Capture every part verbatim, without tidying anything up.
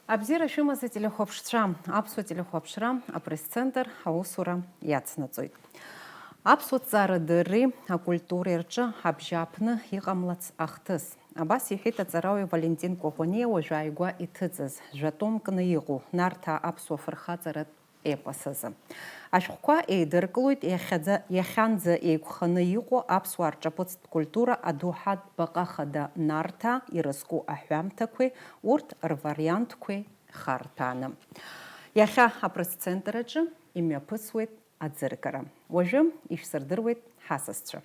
Абзиара шәымаз, ателехәаԥшцәа, аԥсуа телехәаԥшра апресс-центр аусура иацнаҵоит. Аԥсуа ҭҵаарадырреи акультуреи рҿы абжьааԥны иҟамлац ахҭыс. Абас иҳәеит аҵарауаҩ Валентин Коӷониа уажәы ааигәа иҭыҵыз, жәа-томкны иҟоу Нарҭаа аԥсуа фырхаҵаратә епос азы. Ашәҟәқәа еидыркылоит иахьаӡа-, иахьанӡа еиқәханы иҟоу аԥсуаа рҿаԥыцтә культура адоуҳатә баҟа хада Нарҭаа ирызку аҳәамҭақәеи урҭ рвариантқәеи харҭәааны. Иахьа апресс-центр аҿы имҩаԥысуеит аӡыргара. Уажәы ишәсырдыруеит ҳасасцәа.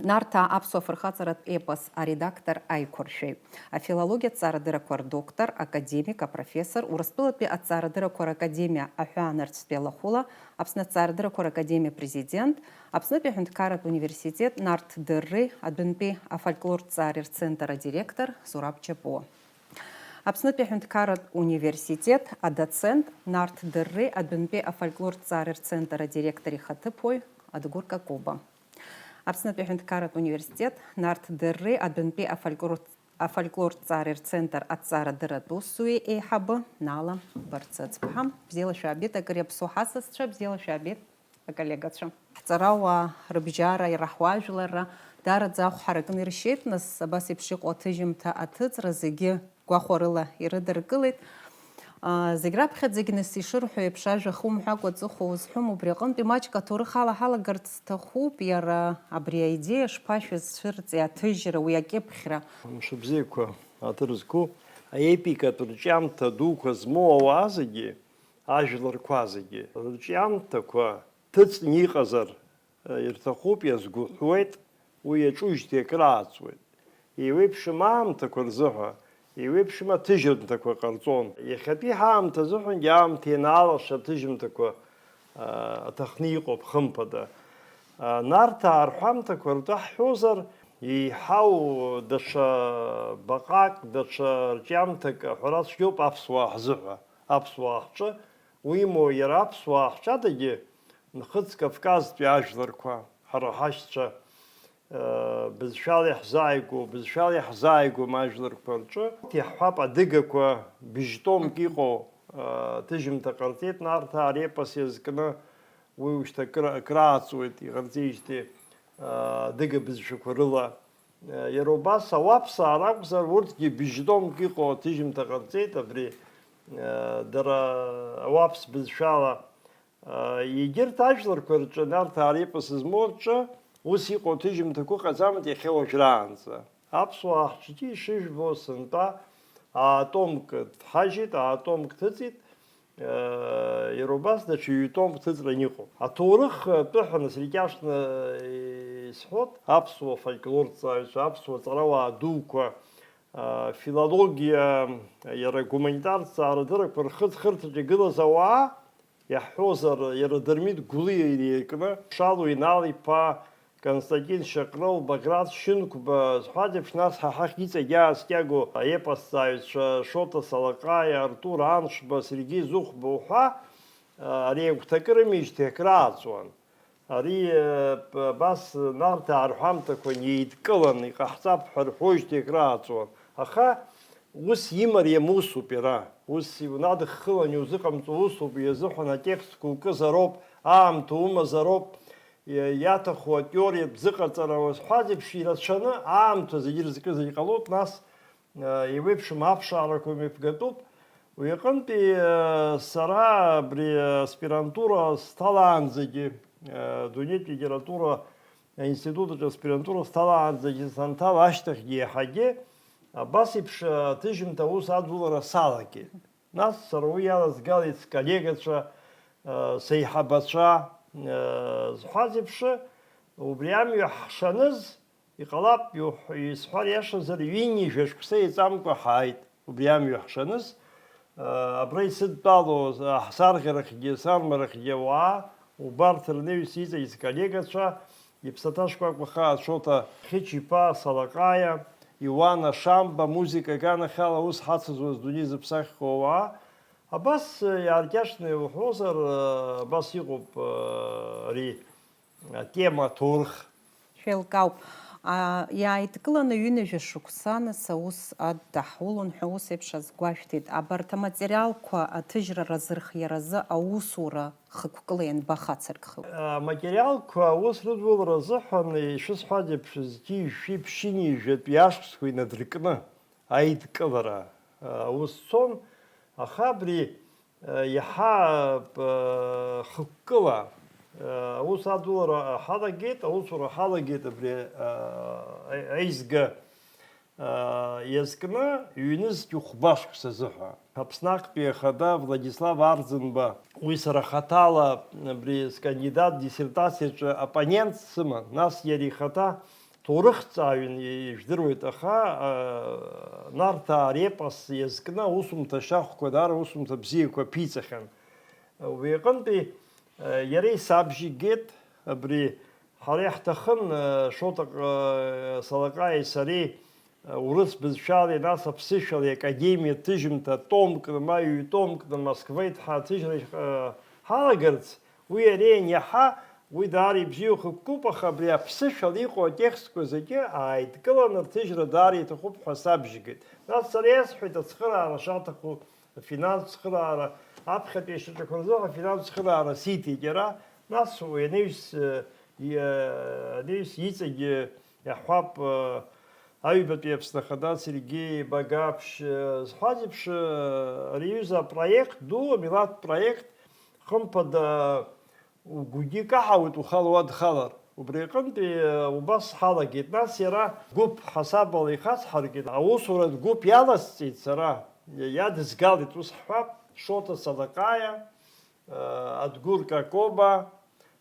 Нарҭаа аԥсуа фырхаҵаратә епос аредактор аиқәыршәаҩ, афилологиатә ҵаарадыррақәа рдоктор, академик, апрофессор, Урыстәылатәи аҭҵаарадыррақәа ракадемиа аҳәаанырцәтәи алахәыла, Аԥсны аҭҵаарадыррақәа ракадемиа апрезидент, Аԥснытәи аҳәынҭқарратә университет Нарҭ дырреи адәынтәи афольклортә ҭҵаареи рцентр адиректор Зураб Џьапуа. Аԥснытәи аҳәынҭқарратә университет адоцент, Нарҭ дырреи адәынтәи афольклортә ҭҵаареи рцентр адиректор ихаҭыԥуаҩ Адгәыр Какуба. Аԥснытәи аҳәынҭқарратә университет Нарҭ дырреи адәынтәи афольклор-, афольклортә ҭҵаареи рцентр аҭҵаарадырратә усзуҩы еиҳабы Нала Барцыцԥҳа. Бзиала шәаабеит, акыр иаԥсоу ҳасасцәа, бзиала шәаабеит, аколлегацәа. Ҳҵарауаа рыбжьара, иара ҳуаажәларра даараӡа ахә ҳаракны иршьеит, нас, абас еиԥш иҟоу аҭыжьымҭа аҭыҵра зегьы гәахәарыла ирыдыркылеит. Аа, зегь раԥхьаӡагь, нас, ишырҳәо еиԥш, ажәа хумҳәакәа аҵыхәа узҳәом, убри аҟынтәи маҷк аҭоурых ала ҳалагарц сҭахуп, иара абри аидеиа шԥашәызцәырҵи, аҭыжьра, уи акьыԥхьра. Мшыбзиақәа аҭыр зқәу, аепикатә рҿиамҭа дуқәа змоу ауаа зегьы, ажәларқәа зегьы, рҿиамҭақәа ҭыҵны иҟазар, ирҭахуп, иазгәыҳәуеит, уи иаҿужьҭеи акры ааҵуеит. Еиуеиԥшым аамҭақәа рзыҳәа, еиуеиԥшым аҭыжьымҭақәа ҟарҵон. Иахьатәи ҳаамҭа азыҳәангьы аамҭа ианаалаша аҭыжьымҭақәа, а, аҭахны иҟоуп, хымԥада. А, Нарҭаа рҳәамҭақәа ртәы ҳҳәозар, еиҳау даҽа баҟак, даҽа рҿиамҭак аҳәара цәгьоуп аԥсуаа ҳзыҳәа, аԥсуаа ҳҿы, уимоу иара аԥсуаа ҳҿадагьы Нхыҵ Кавказтәи ажәларқәа, ҳара ҳашьцәа, э, бызшәала иаҳзааигәоу, бызшәала иаҳзааигәоу ажәларқәа рҿы, иаҳҳәап, адыгақәа быжьтомк иҟоу, э, ҭыжьымҭа ҟарҵеит Нарҭаа репос иазкны, уи ушьҭа акра-, акрааҵуеит, иҟарҵеижьҭеи, э, адыга бызшәақәа рыла. Э, иара убас ауаԥсаа ракәзар, урҭгьы быжьтомк иҟоу аҭыжьымҭа ҟарҵеит, абри, э, дара ауаԥс бызшәала. Егьырҭ ажәларқәа рҿы, Нарҭаа репос змоу рҿы, ус иҟоу аҭыжьымҭақәа ыҟаӡамызт иахьа уажәраанӡа. Аԥсуаа ҳҿгьы ишыжәбо, сынтәа аатомк дҳажьит, аатомк ҭыҵит, иара убас даҽа ҩ-томк ҭыҵран иҟоуп. Аҭоурых атәы ҳәа нас иркьаҿны исҳәот, аԥсуа фольклорҭҵааҩцәа, аԥсуа ҵарауаа дуқәа, филологиа, иара гуманитартә ҭҵаарадыррақәа рхыҵхырҭаҿ игылаз ауаа, иаҳҳәозар, иара Дырмит Гәлиа иреикны, Шалу Инал-иԥа, Константин Шьаҟрыл, Баграт Шьынқәба, зҳәаз еиԥш, нас ҳа ҳахь иҵегь иааскьаго аепосҵааҩцәа Шоҭа Салаҟаиа, Артур Аншба, Сергеи Зыхәба уҳәа, ари агәҭакы рымеижьҭеи акрааҵуан. Ари, э, п-, абас Нарҭаа рҳәамҭақәа неидкылан, иҟаҳҵап ҳәа рҳәоижьҭеи акрааҵуан. Аха ус имариам усуп иара. Ус иунадыххылан иузыҟамҵо усуп, иазыҳәан атекстқәа укызароуп, аамҭа умазароуп, иа-, иаҭаху атеориатә зыҟаҵара уазҳәаз еиԥш, ирацәаны аамҭа зегьы ирызкызар иҟалоит, нас, э, еиуеиԥшым аԥшаарақәа мҩаԥгатәуп. Уи аҟынтәи, э, сара абри аспирантура сҭалаанӡагьы, э, дунеитә литература аинститут аҿы аспирантура сҭалаанӡагьы санҭала ашьҭахьгьы еиҳагьы абас еиԥш аҭыжьымҭа аус адулара салагеит. Нас сара уи иалазгалеит сколлегацәа, э, сеиҳабацәа, э, зҳәаз еиԥш, убри амҩа ҳшаныз, иҟалап, иуҳ-, исҳәар иашазар, ҩынҩажәа шықәса еиҵамкәа ҳааит, убри амҩа ҳшаныз, э, абра исыдтәалоу, э, ҳсарӷьарахьгьы, сармарахьгьы ауаа, убарҭ рнаҩс иҵегь сколлегацәа, иԥсаҭа шкәакәа хаа Шоҭа Хьычиԥа, Салаҟаиа, Иуана Шамба, музыка аганахьала аус ҳацызуаз дунеи зыԥсаххьоу ауаа, абас, э, иааркьаҿны иуҳәозар, э, абас иҟоуп, э, ари атема аҭоурых. Шәеилкаауп. А, иааидкыланы ҩынҩажәа шықәса, нас, аус аддаҳулон ҳәа ус еиԥш азгәашәҭеит. Абарҭ аматериалқәа аҭыжьра разырхиаразы аусура хықәкыла ианбахацыркхеи? Аматериалқәа аус рыдулара азыҳәан, ишысҳәаз еиԥш, зқьи жәшәи ԥшьынҩажәатәи ашықәсқәа инадыркны аидкылара, а, аус цон, аха абри, а, иаҳа, а, хықәкыла, а, аус адулара ҳалагеит, аусура ҳалагеит абри, а, аизга, а, иазкны ҩнызқь хәба шықәса азыҳәа. Аԥсны актәи ахада Владислав Арӡынба, уи сара хаҭала абри скандидат диссертациаҿы оппонент сыман, нас иара ихаҭа ҭоурыхҭҵааҩын, ижәдыруеит, аха, а, Нарҭаа репос иазкны аусумҭа шьахәқәа, даара аусумҭа бзиақәа ԥиҵахьан. Уи аҟынтәи, а, иара исабжьигеит, абри ҳара иаҳҭахын, а, Шоҭа, а, Салаҟаиеи сареи, а, урыс бызшәалеи, нас аԥсышәалеи академиа ҭыжьымҭа томкны ма ҩ-томкны Москвеит ҳаҭыжьра, а, ҳалагарц, уи иара ианиаҳа, уи даара ибзиахәқәоуп, аха абри аԥсышәала иҟоу атекстқәа зегьы ааидкыланы рҭыжьра даара иҭахуп ҳәа сабжьгеит. Нас сара иасҳәеит ацхыраара шаҭаху, афинанстә цхыраара, аԥхьатәи ашьаҿақәа рзыҳәа афинанстә цхыраара сиҭеит иара, нас уи анаҩс, э, и-, э, анаҩс иҵегьы иаҳҳәап, э, аҩбатәи Аԥсны Ахада Сергеи Багаԥшь, э, зҳәаз еиԥш, э, ари аҩыза апроект ду, амилаҭтә проект, хымԥада, угәгьы каҳауеит ухала уадхалар. Убри аҟынтәи, э, убас ҳалагеит. Нас иара гәыԥ ҳасабала ихацҳаркит. Аусуратә гәыԥ иаласҵеит сара. Иадызгалеит, ус ҳҳәап, Шоҭа Салаҟаиа, э, Адгәыр Какоба,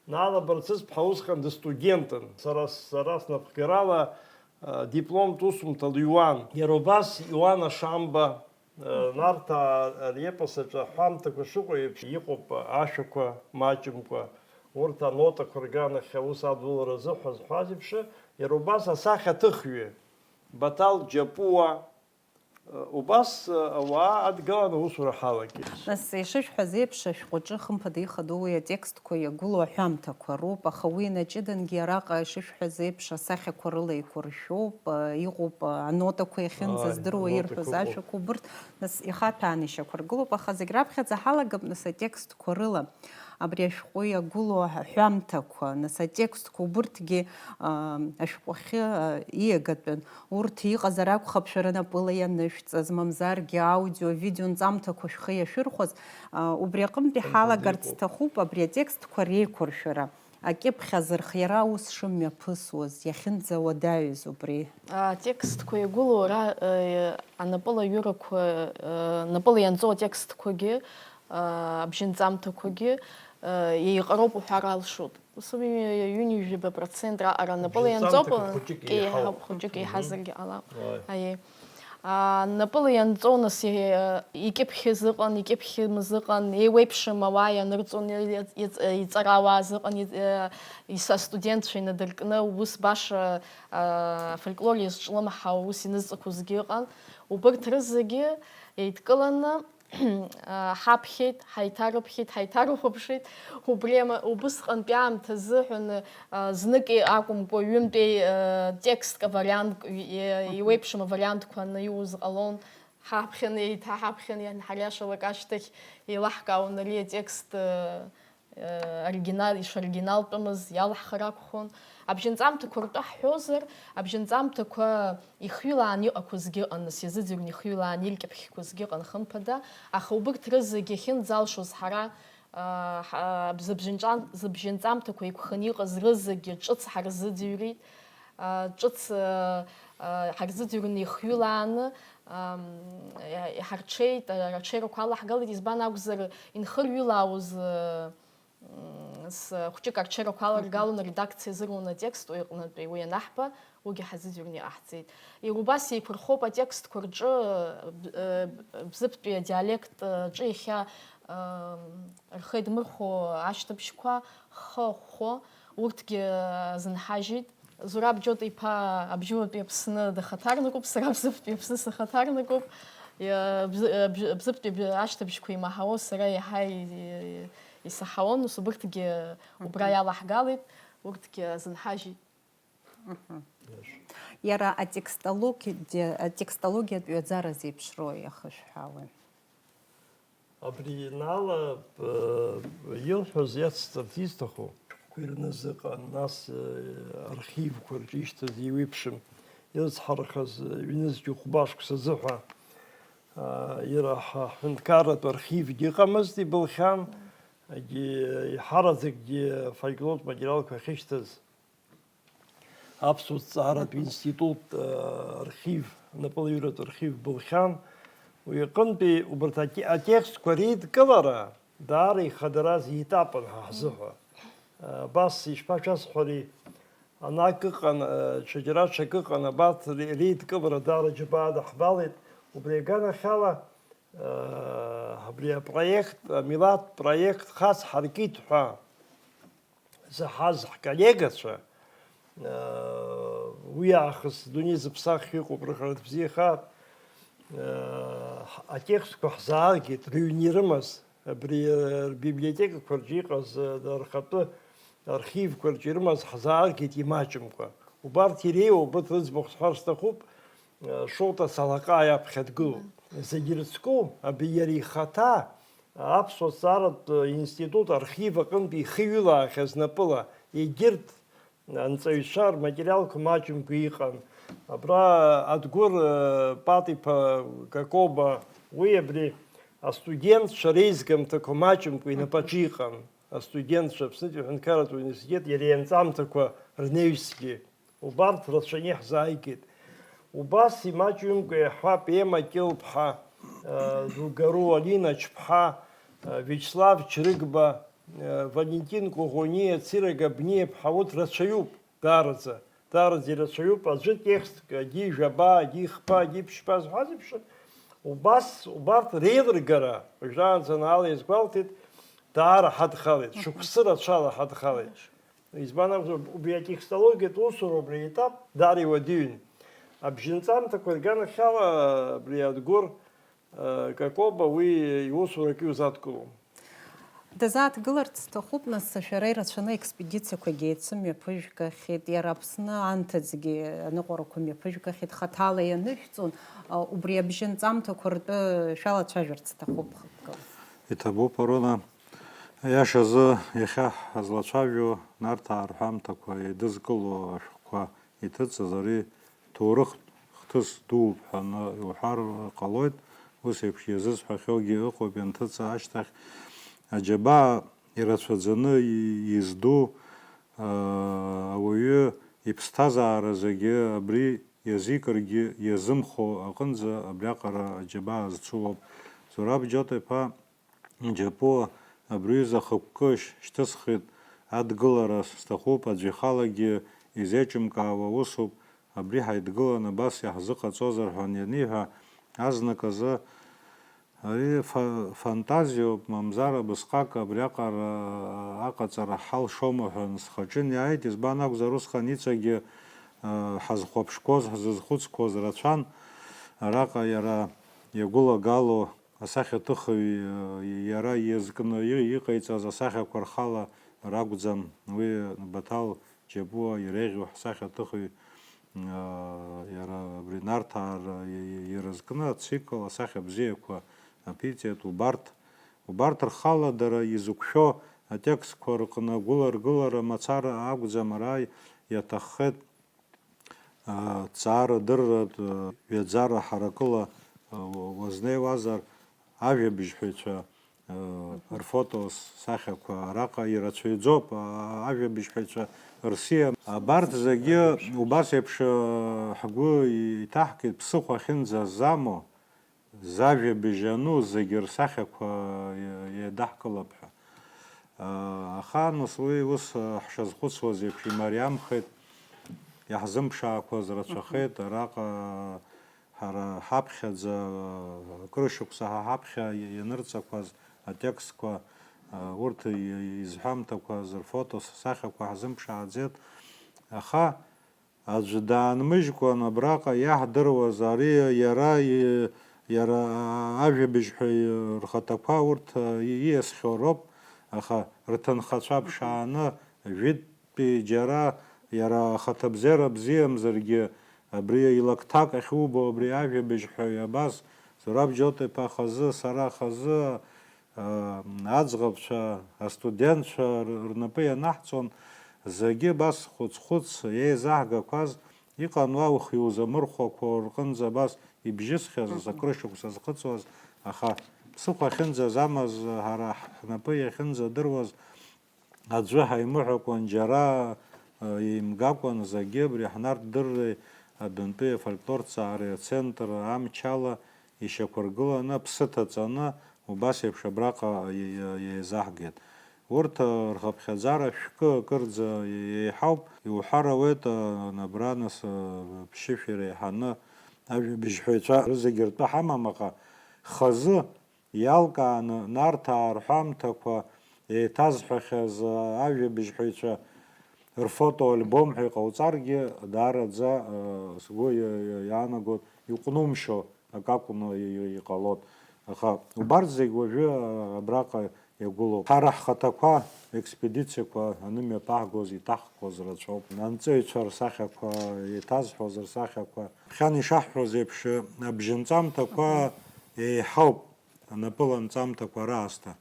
Наала Барцыц-ԥҳа усҟан дыстудентын. Сара, сара снапхгарала, э, дипломтә усумҭа лыҩуан. Иара убас Иуан Ашамба, Нарҭаа репос аҿы аҳәамҭақәа шыҟоу еиԥш иҟоуп ашәақәа маҷымкәа, урҭ анотақәа рганахь аус адулара азыҳәа зҳәаз еиԥш, иара убас асахьаҭыхҩы Баҭал Џьапуа, убас ауаа адгалан аусура ҳалагеит. Нас, ишышәҳәаз еиԥш, ашәҟәаҿы хымԥада ихадоу уи атекст Қәа иагәылоу аҳәамҭақәа роуп, аха уи инаҷыдангьы араҟа, ишышәҳәаз еиԥш, асахьақәа рыла еиқәыршәоуп, а, иҟоуп, а, анотақәа иахьынӡаздыруа, ааи, анотақәа ирҳәоз ыҟоуп. Ашәақәа убырҭ, нас, ихаҭәааны ишьақәыргылоуп, аха зегь раԥхьаӡа ҳалагап, нас, атекстқәа рыла. Абри ашәҟәы иагәылоу аҳәамҭақәа, нас, атекстқәа убырҭгьы, а, ашәҟәахьы, а, ииагатәын. Урҭ иҟазар акәхап шәара напыла ианышәҵаз, мамзаргьы аудио, видео нҵамҭақәа шәхы иашәырхәаз, а, убри аҟынтәи ҳалагарц сҭахуп абри атекстқәа реиқәыршәара, акьыԥхь азырхиара аус шымҩаԥысуаз, иахьынӡауадаҩыз убри. Атекстқәа иагәылоу ара, э, анапыла аҩырақәа, э, напыла ианҵоу атекстқәагьы, э, абжьынҵамҭақәагьы, э, еиҟароуп уҳәар алшоит. Ус ҩынҩажәаба процент раҟара напыла ианҵоуп, абжьынҵамҭақәа хәыҷык еиҳауп. Еиҳауп, хәыҷык еиҳазаргьы ҟалап. Мгм. Аиеи. А, напыла ианҵоу нас, е-, икьыԥхьыз ыҟан, икьыԥхьымыз ыҟан, еиуеиԥшым ауаа ианырҵон, иҵ-, иҵ-, иҵарауааз ыҟан, иҵ-, е-, ис-, астудентцәа инадыркны, ус баша, а, афольклор иазҿлымҳау ус инызҵақәозгьы ыҟан. Убырҭ рызегьы еидкыланы, ҳаԥхьеит, ҳаиҭарыԥхьеит, ҳаиҭарыхәаԥшит. Убри ама-, убысҟантәи аамҭазы ҳәаны, а, знык акәымкәа, ҩынтәи, а, текстк авариантк, ҩ-, е-, Мгм. Иуеиԥшым авариантқәа анаиуз ҟалон. Ҳаԥхьаны, еиҭа ҳаԥхьаны ианҳариашалак ашьҭахь еилаҳкаауан ари атекст, а, оригинал, ишоригиналтәымыз иалаҳхыр акәхон. Абжьынҵамҭақәа ртәы ҳҳәозар, абжьынҵамҭақәа ихҩылаан иҟақәазгьы ыҟан, нас иазыӡырҩны ихҩылаан иркьыԥхьқәазгьы ыҟан, хымԥада, аха убырҭ рызегьы ахьынӡалшоз ҳара, а, ҳа-, бзыбжьынҵан-, зыбжьынҵамҭақәа еиқәханы иҟаз рызегьы ҿыц ҳарзыӡырҩит, а, ҿыц, а, а, ҳарзыӡырҩны ихҩылааны, ам, иа-, иҳарҽеит, а, арҽеирақәа алаҳгалеит, избан акәзар, инхырҩылаауаз, а, М, с-, хәҷык арҽеирақәа аларгалон, аредакциа азыруан атекст уи аҟнытәи, уи анаҳба, уигьы ҳазыӡырҩны иҟаҳҵеит. Иара убас еиқәырхоуп атекстқәа рҿы, б-, э, бзыԥтәи адиалект, э, аҿы иахьа, ы, рхы еидмырхәо ашьҭыбжьқәа, хы, хәы, урҭгьы, э, азынҳажьит. Зураб Џьота-иԥа Абжьыуатәи Аԥсны дахаҭарнакуп, сара Бзыԥтәи Аԥсны сахаҭарнакуп. Иа-, Бзы-, Бзы-, Бзыԥтәи ашьҭыбжьқәа имаҳауа сара иаҳа и-, и-, исаҳауан, ус убырҭгьы убра Мгм. Иалаҳгалеит, урҭгьы азынҳажьит. Иара атекстологиа-, атекстологиатә ҩаӡара зеиԥшроу иахышәҳәаауеи? Абри Нала, э, илҳәоз иацҵарц исҭаху, шәҟәқәа ирнызыҟан, нас, э, архивқәа рҿы ишьҭаз еиуеиԥшым, ирыцҳарахаз, э, ҩнызқьи хәба шықәса азы ҳәа, э, ира-, ҳа-, ҳҳәынҭқарратә архивгьы ыҟамызт, ибылхьан, егьи, э, иҳараӡакгьы фольклортә материалқәа ахьышьҭаз. Аԥсуа ҭҵааратә институт, э, архив, анапылаҩратә архив былхьан. Уи аҟынтәи убарҭ ате-, атекстқәа реидкылара даара ихадараз етапын ҳа ҳзыҳәа. Э, абас ишԥашәасҳәари, анак ыҟан, э, ҽаџьара ҽак ыҟан, абарҭ ре-, реидкылара даара џьабаа даҳбалеит. Убри аганахьала, э, абри апроект, амилаҭтә проект хацҳаркит ҳәа заҳаз ҳколлегацәа, уи аахыс дунеи зыԥсаххьоу иҟоуп, рыхараҭ бзиахааит, атекстқәа ҳзааргеит, рыҩны ирымаз, абри рбиблиотекақәа рҿы иҟаз, рхатәы архивқәа рҿы ирымаз ҳзааргеит имаҷымкәа. Убарҭ иреиуоу, убарҭ рыӡбахә сҳәар сҭахуп, Шоҭа Салаҟа иаԥхьа дгылоуп. Зегь ирыцку, абри иара ихаҭа, Аԥсуа ҭҵааратә институт архив аҟынтә ихыҩлаахьаз напыла, егьырҭ анҵаҩцәа рматериалқәа маҷымкәа иҟан. Абра Адгәыр, э, Пат-иԥа Какоба, уи абри астудентцәа реизгамҭақәа маҷымкәа инапаҿы иҟан. Астудентцәа, Аԥснытәи аҳәынҭқарратә университет, иара ианҵамҭақәа рнаҩсгьы. Убарҭ рацәаны иаҳзааигеит. Убас имаҷымкәа иаҳҳәап, Ема Кьылԥҳа, э, Дугару Алина Чԥҳа, э, Виачслав Чрыгба, э, Валентин Кәаӷәаниа, Цира Габниаԥҳа, урҭ рацәаҩуп, даараӡа, даараӡа ирацәаҩуп, аӡәы текстк, егьи жәаба, егьи хԥа, егьи ԥшьба зҳәаз еиԥш, убас, убарҭ реилыргара, уажәраанӡа Наала иазгәалҭеит, даара ҳадхалеит, шықәсы рацәала ҳадхалеит. Избан акәзар, убри атекстологиатә усура убри аетап даара иуадаҩын. Абжьынҵамҭақәа рганахьала абри Адгәыр, э, Какоба уи иусурак иузадкылом. Дазааҭгыларц сҭахуп, нас, шәара ирацәаны аекспедициақәагьы еицымҩаԥыжәгахьеит, иара Аԥсны анҭыҵгьы аныҟәарақәа мҩаԥыжәгахьеит, хаҭала ианышәҵон, а, убри абжьынҵамҭақәа ртәы шәалацәажәарц сҭахуп хықәкыла. Иҭабуп, Арона. Аиашазы, иахьа ҳазлацәажәо Нарҭаа рҳәамҭақәа еидызкыло ашәҟәқәа иҭыҵыз ари ҭоурыхтә хҭыс дууп ҳәа аны иуҳәар ҟалоит, ус еиԥш иазысҳәахьоугьы ыҟоуп, ианҭыҵ ашьҭахь аџьабаа ирацәаӡаны и-, изду, аа, ауаҩы иԥсҭазаара зегьы абри иазикыргьы иазымхо аҟынӡа абриаҟара аџьабаа зцу ауп. Зураб Џьота-иԥа Џьапуа абри аҩыза ахықәкы шьҭысхит, адгылара сҭахуп, аӡә ихалагьы изеиҿымкаауа усуп, абри ҳаидгылан абас иаҳзыҟаҵозар ҳәа аниҳәа, азнык азы ари фа-, фантазиоуп, мамзар абысҟак абриаҟара аҟаҵара ҳалшома ҳәа схаҿы иааит, избан акәзар, усҟан иҵегьы, э, ҳазхәаԥшқәоз, ҳзызхәыцқәоз рацәан, араҟа иара иагәылагало асахьаҭыхҩы, иара иазкны и-, иҟаиҵаз асахьақәа рхала ракәӡам, уи Баҭал Џьапуа иреиӷьу ҳсахьаҭыхҩы, иара абри Нарҭаа р-, и-, и-, ирызкны ацикл асахьа бзиақәа аԥиҵеит, убарҭ, убарҭ рхала дара изықәшәо атекстқәа рҟны агәыларгылара мацара акәӡам, ара иаҭаххеит, Ҭҵаарадырратә ҩаӡара ҳаракыла уазнеиуазар, ажәабжьҳәаҩцәа рфото сахьақәа араҟа ирацәаҩӡоуп, ажәабжьҳәаҩцәа рсиа. Абарҭ зегьы убас еиԥш ҳгәы иҭаҳкит, ԥсыхәа ахьынӡазамоу, зажәабжь ану зегьы рсахьақәа иадаҳкылап ҳәа. Аха, нас, уи ус ҳшазхәыцуаз еиԥш имариамхеит, иаҳзымԥшаақәаз рацәахеит, араҟа ҳара ҳаԥхьаӡа, акыршықәса ҳа ҳаԥхьа ианырҵақәаз атекстқәа, урҭ изҳәамҭақәаз рфото сахьақәа ҳзымԥшааӡеит, аха Аӡә даанмыжькәан абраҟа иаҳдыруаз, ари иара, иара ажәабжьҳәаҩ рхаҭақәа урҭ ииасхьоу роуп, аха рҭынхацәа ԥшааны, жәытәтәи џьара Иара ахаҭабзиара бзиамзаргьы, абри илакҭак ахьубо абри ажәабжьҳәаҩ абас, Зураб Џьоҭ-иԥа хазы, сара хазы, аа, аӡӷабцәа, астудентцәа р-, рнапы ианаҳҵон, зегьы абас хәыц-хәыц еизаҳгақәаз, иҟан уа ухы иузамырхәақәо рҟынӡа абас ибжьысхьаз, акрышықәса зхыҵуаз, аха ԥсыхәа ахьынӡазамаз, ҳара ҳнапы иахьынӡадыруаз, аӡәы ҳаимыҳәакәан, џьара, э, еимгакәан, зегьы абри ҳнартә дырреи адәынтәи афольклорҭҵаареи ацентр амчала ишьақәыргыланы, аԥсы ҭаҵаны, убас еиԥш абраҟа е-, е-, еизаҳгеит. Урҭ, э, рхыԥхьаӡара шәкы акырӡа е-, еиҳауп, иуҳәар ауеит, э, абра нас, э, ԥшьышә иреиҳаны ажәабжьҳәаҩцәа рызегьы ртәы ҳамам, аха хазы иалкааны, Нарҭаа рҳәамҭақәа еиҭазҳәахьаз ажәабжьҳәаҩцәа рфотоальбом ҳәа иҟауҵаргьы, даараӡа, э, сгәы иа-, иа-, иаанагоит, иҟәнумшьо акы акәны и-, и-, иҟалоит. Аха убарҭ зегь уажәы, э, абраҟа иагәылоуп. Ҳара ҳхаҭақәа, експедициақәа анымҩаԥаҳгоз иҭаҳхуаз рацәоуп. Анҵаҩцәа рсахьақәа, еиҭазҳәоз рсахьақәа. Ԥхьан ишаҳҳәоз еиԥш, абжьынҵамҭақәа еиҳауп. Анапыланҵамҭақәа раасҭа.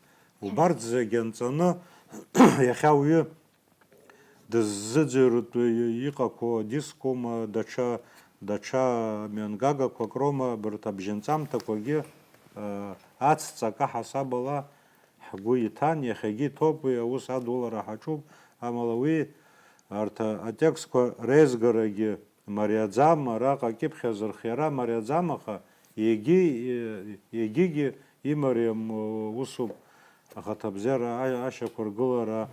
Убарҭ зегь анҵаны, иахьа ауаҩы дыззыӡырҩратәы иҟақәоу адискома, даҽа, даҽа мҩангагақәак роума, абарҭ абжьынҵамҭақәагьы, э, ацҵа акы ҳасабала ҳгәы иҭан, иахьагьы иҭоуп уи аус адулара ҳаҿуп, амала уи арҭ атекстқәа реизгарагьы мариаӡам, араҟа акьыԥхь азырхиара мариаӡам, аха егьи-, егьигьы имариам усуп, ахаҭабзиара, а-, ашьақәыргылара,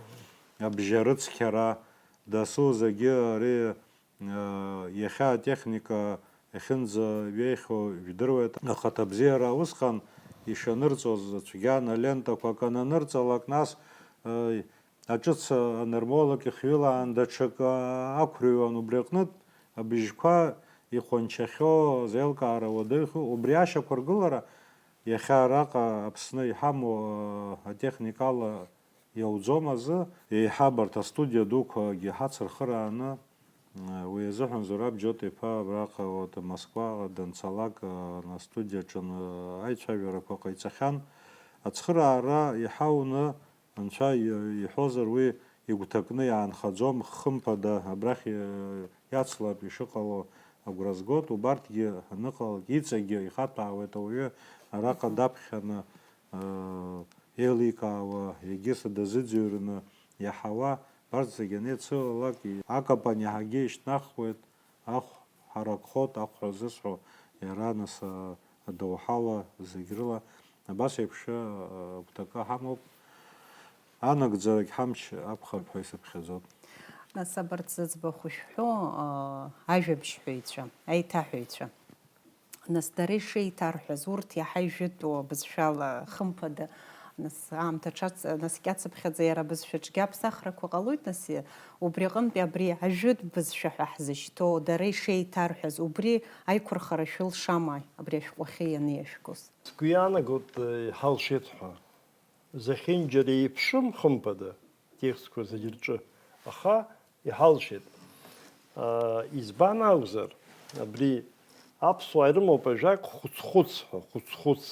абжьарыцқьара, дасу зегьы ари, а, иахьа атехника иахьынӡаҩеихьоу жәдыруеит. Ахаҭабзиара усҟан ишанырҵоз цәгьан, алентақәак ананырҵалак, нас, а, аҿыц анырмоулак ихҩылаан, даҽакы ақәырҩуан, убри аҟнытә абжьқәа ихәанчахьоу азеилкаара уадаҩхоит. Убри ашьақәыргылара иахьа араҟа Аԥсны иҳамоу, а, атехникала иауӡом азы, еиҳа абарҭ астудиа дуқәагьы ҳацырхырааны, а, уи азыҳәан Зураб Џьоҭ-иԥа абраҟа, вот, Москваҟа данцалак, а, астудиаҿы, а, аицәажәарақәа ҟаиҵахьан. Ацхыраара иҳауны Анцәа и-, иҳәозар, уи игәҭакны иаанхаӡом, хымԥада, абрахь, э, иацлап ишыҟало агәра згоит, убарҭгьы аныҟалак, иҵегьы ихаҭәаауеит ауаҩы араҟа даԥхьаны, э, еиликаауа, егьыс дазыӡырҩрны иаҳауа, абарҭ зегьы анеицылалак, и-, акапан иаҳагьы ишьҭнахуеит, ахә ҳаракхоит, ахәра зысҳәо иара, нас, а, адоуҳала зегь рыла абас еиԥш, а, агәҭакы ҳамоуп, анагӡарагь ҳамч акәхап ҳәа исыԥхьаӡоит. Нас абарҭ зыӡбахә шәҳәо, а, ажәабжьҳәаҩцәа, аиҭаҳәаҩцәа. Нас дара ишеиҭарҳәаз, урҭ иаҳа ижәытәу абызшәала, хымԥада, нас аамҭа ҽац-, наскьацыԥхьаӡа иара абызшәаҿгьы аԥсахрақәа ҟалоит, нас и-, убри аҟынтәи абри ажәытә бызшәа ҳәа ҳзышьҭоу, дара ишеиҭарҳәаз, убри аиқәырхара шәылшама, абри ашәҟәахьы ианиашәкыз? Сгәы иаанагоит, э, иҳалшеит ҳәа. Зехьынџьара еиԥшым, хымԥада, атекстқәа зегь рҿы, аха иҳалшеит. Аа, избан акәзар, абри аԥсуаа ирымоуп ажәак хәыц-хәыц ҳәа, хәыц-хәыц.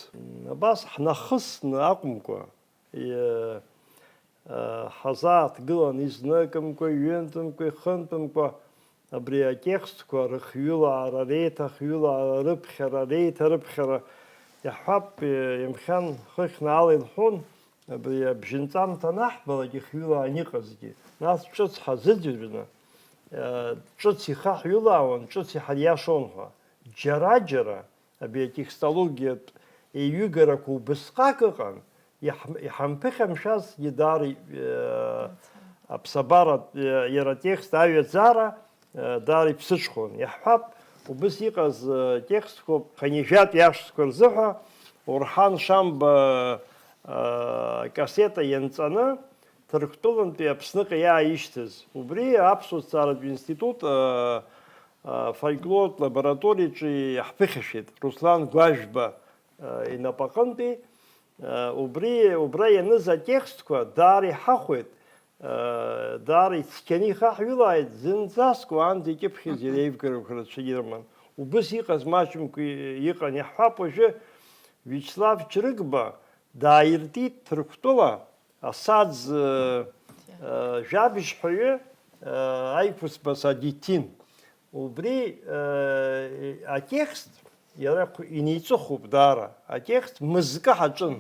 Абас ҳнахысны акәымкәа, иа-, аа, ҳазааҭгылан изныкымкәа, ҩынтәымкәа, ихынтәымкәа, абри атекстқәа рыхҩылаара, реиҭахҩылаара, рыԥхьара, реиҭарыԥхьара иаҳҳәап, иамхьан хыхьнаала илҳәон, абри абжьынҵамҭа анаҳбалак ихҩылаан иҟазгьы, нас ҿыц ҳазыӡырҩны, ҿыц ихаҳҩылаауан, ҿыц иҳариашон ҳәа. Џьара-џьара абри атекстологиатә еиҩыгарақәа убысҟак ыҟан, иаҳ-, иҳамԥыхьамшәазгьы даара, э, аԥсабаратә, э, иара атекст аҩаӡара, э, даара иԥсыҽхон. Иаҳҳәап, убыс иҟаз, э, текстқәоуп, хынҩажәатәи ашықәсқәа рзыҳәа Орҳан Шамба, э, кассета ианҵаны, Ҭырқәтәылантәи Аԥсныҟа иааишьҭыз. Убри аԥсуа ҭҵааратә институт, э, э, фольклортә лабораториаҿы иаҳԥыхьашәеит Руслан Гәажәба, э, инапаҟынтәи. Э, убри, убра ианыз атекстқәа даара иҳахәеит, Даара ицқьаны ихаҳҩылааит, зынӡаск уаанӡа икьыԥхьыз иреивгарақәа рацәа ирыман. Убыс иҟаз маҷымкәа иҟан, иаҳҳәап, уажәы Виачеслав Ҷрыгба дааиртит Ҭырқәтәыла асаӡ, э, э, жәабжьҳәаҩы, э, Аиқәыцба Садиҭин. Убри, э, атекст иара иниҵыхуп даара. Атекст мызкы ҳаҿын.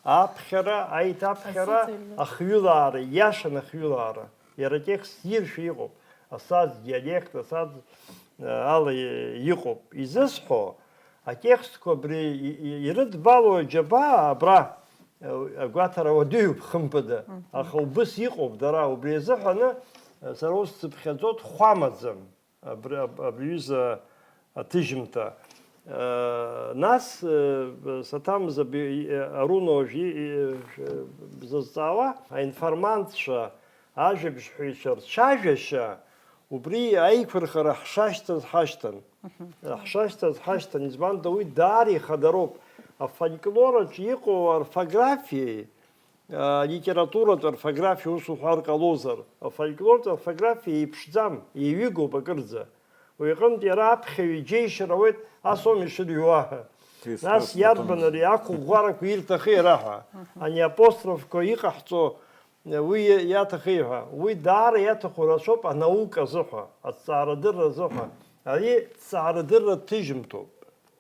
Аԥхьара, аиҭаԥхьара, ахҩылаара, ииашаны ахҩылаара. Иара атекст иршәа иҟоуп. Асаӡ диалект, асаӡ, э, ала иҟоуп. Изысҳәо, атекстқәа абри и-, и-, ирыдбало аџьабаа абра, э, агәаҭара уадаҩуп, хымԥада. Аха убыс иҟоуп дара. Убри азыҳәаны, э, сара ус сыԥхьаӡо, дхәамаӡам. Абри, аб-, абри аҩыза аҭыжьымҭа. Э, нас, э, саҭамыз аби-, э, Аруна уажә и-, и-, э, бзазҵаауа, аинформантцәа, ажәабжьҳәаҩцәа рцәажәашьа, убри аиқәырхара ҳшашьҭаз ҳашьҭан. Ҳшашьҭаз ҳашьҭан, избан ада уи даара ихадароуп. Афольклор аҿы иҟоу аорфографиеи, алитературатә орфографиа ус уҳәар ҟалозар, афольклортә орфографиа еиԥшӡам, еиҩыгоуп акырӡа. Уи аҟынтә иара аԥхьаҩ иџьеишьар ауеит, ас аума ишырҩуа ҳәа. Нас иарбан ари ақәыӷәӷәарақәа ирҭахи ара ҳәа? Ани апострофқәа иҟаҳҵо, уи иаҭахи ҳәа. Уи даара иаҭаху рацәоуп анаука азыҳәа, аҭҵаарадырра азыҳәа. Ари ҭҵаарадырра ҭыжьымҭоуп.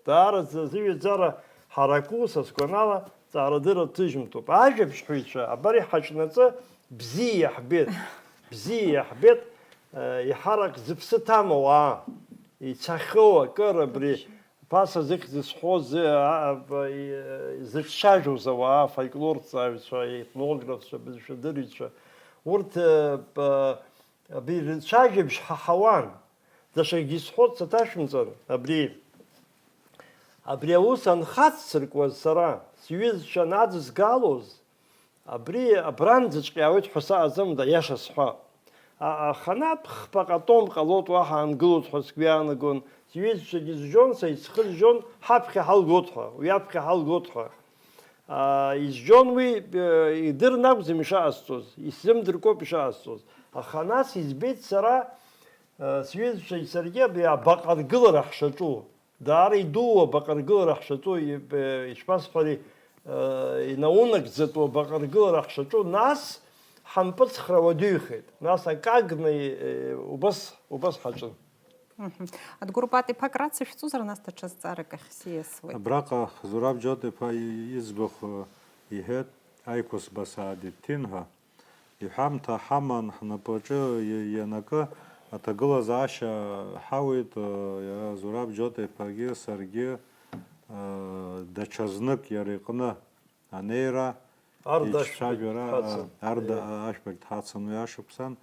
Даараӡа зыҩаӡара ҳараку, са сгәанала, ҵаарадырра ҭыжьымҭоуп. Ажәабжьҳәаҩцәа, абар иҳаҿнаҵы, бзиа иаҳбеит, бзиа иаҳбеит, э, иҳарак зыԥсы ҭам ауаа, ицахьоу акыр абри ԥаса зыхьӡ зысҳәоз, э, а, а, и-, зыҿцәажәоз ауаа, афольклорҭҵааҩцәа, аетнографцәа, абызшәадырҩцәа, урҭ, э, б-, Абри рцәажәабжь ҳаҳауан. Даҽакгьы сҳәоит, саҭашәымҵан, абри, абри аус анхацсыркуаз сара, сҩызцәа анадызгалоз, абри абранӡаҵәҟьа иаауеит ҳәа саҟаӡамызт, аиаша сҳәап. А-, аханатә хԥа ҟатом ҟалоит, уаҳа аангылоит ҳәа сгәы иаанагон, сҩызцәагьы зжьон, са исхызжьон, ҳаԥхьа ҳалгоит ҳәа, уи аԥхьа ҳалгоит ҳәа. Аа, изжьон уи, э, идырны акәӡам ишаҟасҵоз, исзымдыркуп ишаҟасҵоз. Аха нас избеит сара, э, сҩызцәагьы саргьы абри абаҟа ргылара ҳшаҿу. Даара идуу абаҟа ргылара ҳшаҿу, и-, э, ишԥасҳәари, э, инаунагӡатәу абаҟа ргылара ҳшаҿу, нас ҳампыҵхра уадаҩхеит. Нас акы агны, э, убас, убас ҳаҿын. Мгм. Адгәыр Пат-иԥа, акрацәышәҵозар, нас даҽа зҵаарак ахь сиасуеит. Абраҟа Зураб Џьоҭ-иԥа и-, иӡбахә, э, иҳәеит, Аиқәыцба Саадиҭин ҳәа. Иҳәамҭа ҳаман ҳнапаҿы и-, ианакы, аҭагылазаашьа ҳауит, э, иара Зураб Џьоҭ-иԥагьы саргьы, э, даҽазнык иара иҟны анеира, Арда иҿцәажәара, ашәбагь дҳацын. Арда Е. ашәбагь дҳацын уи ашықәсан.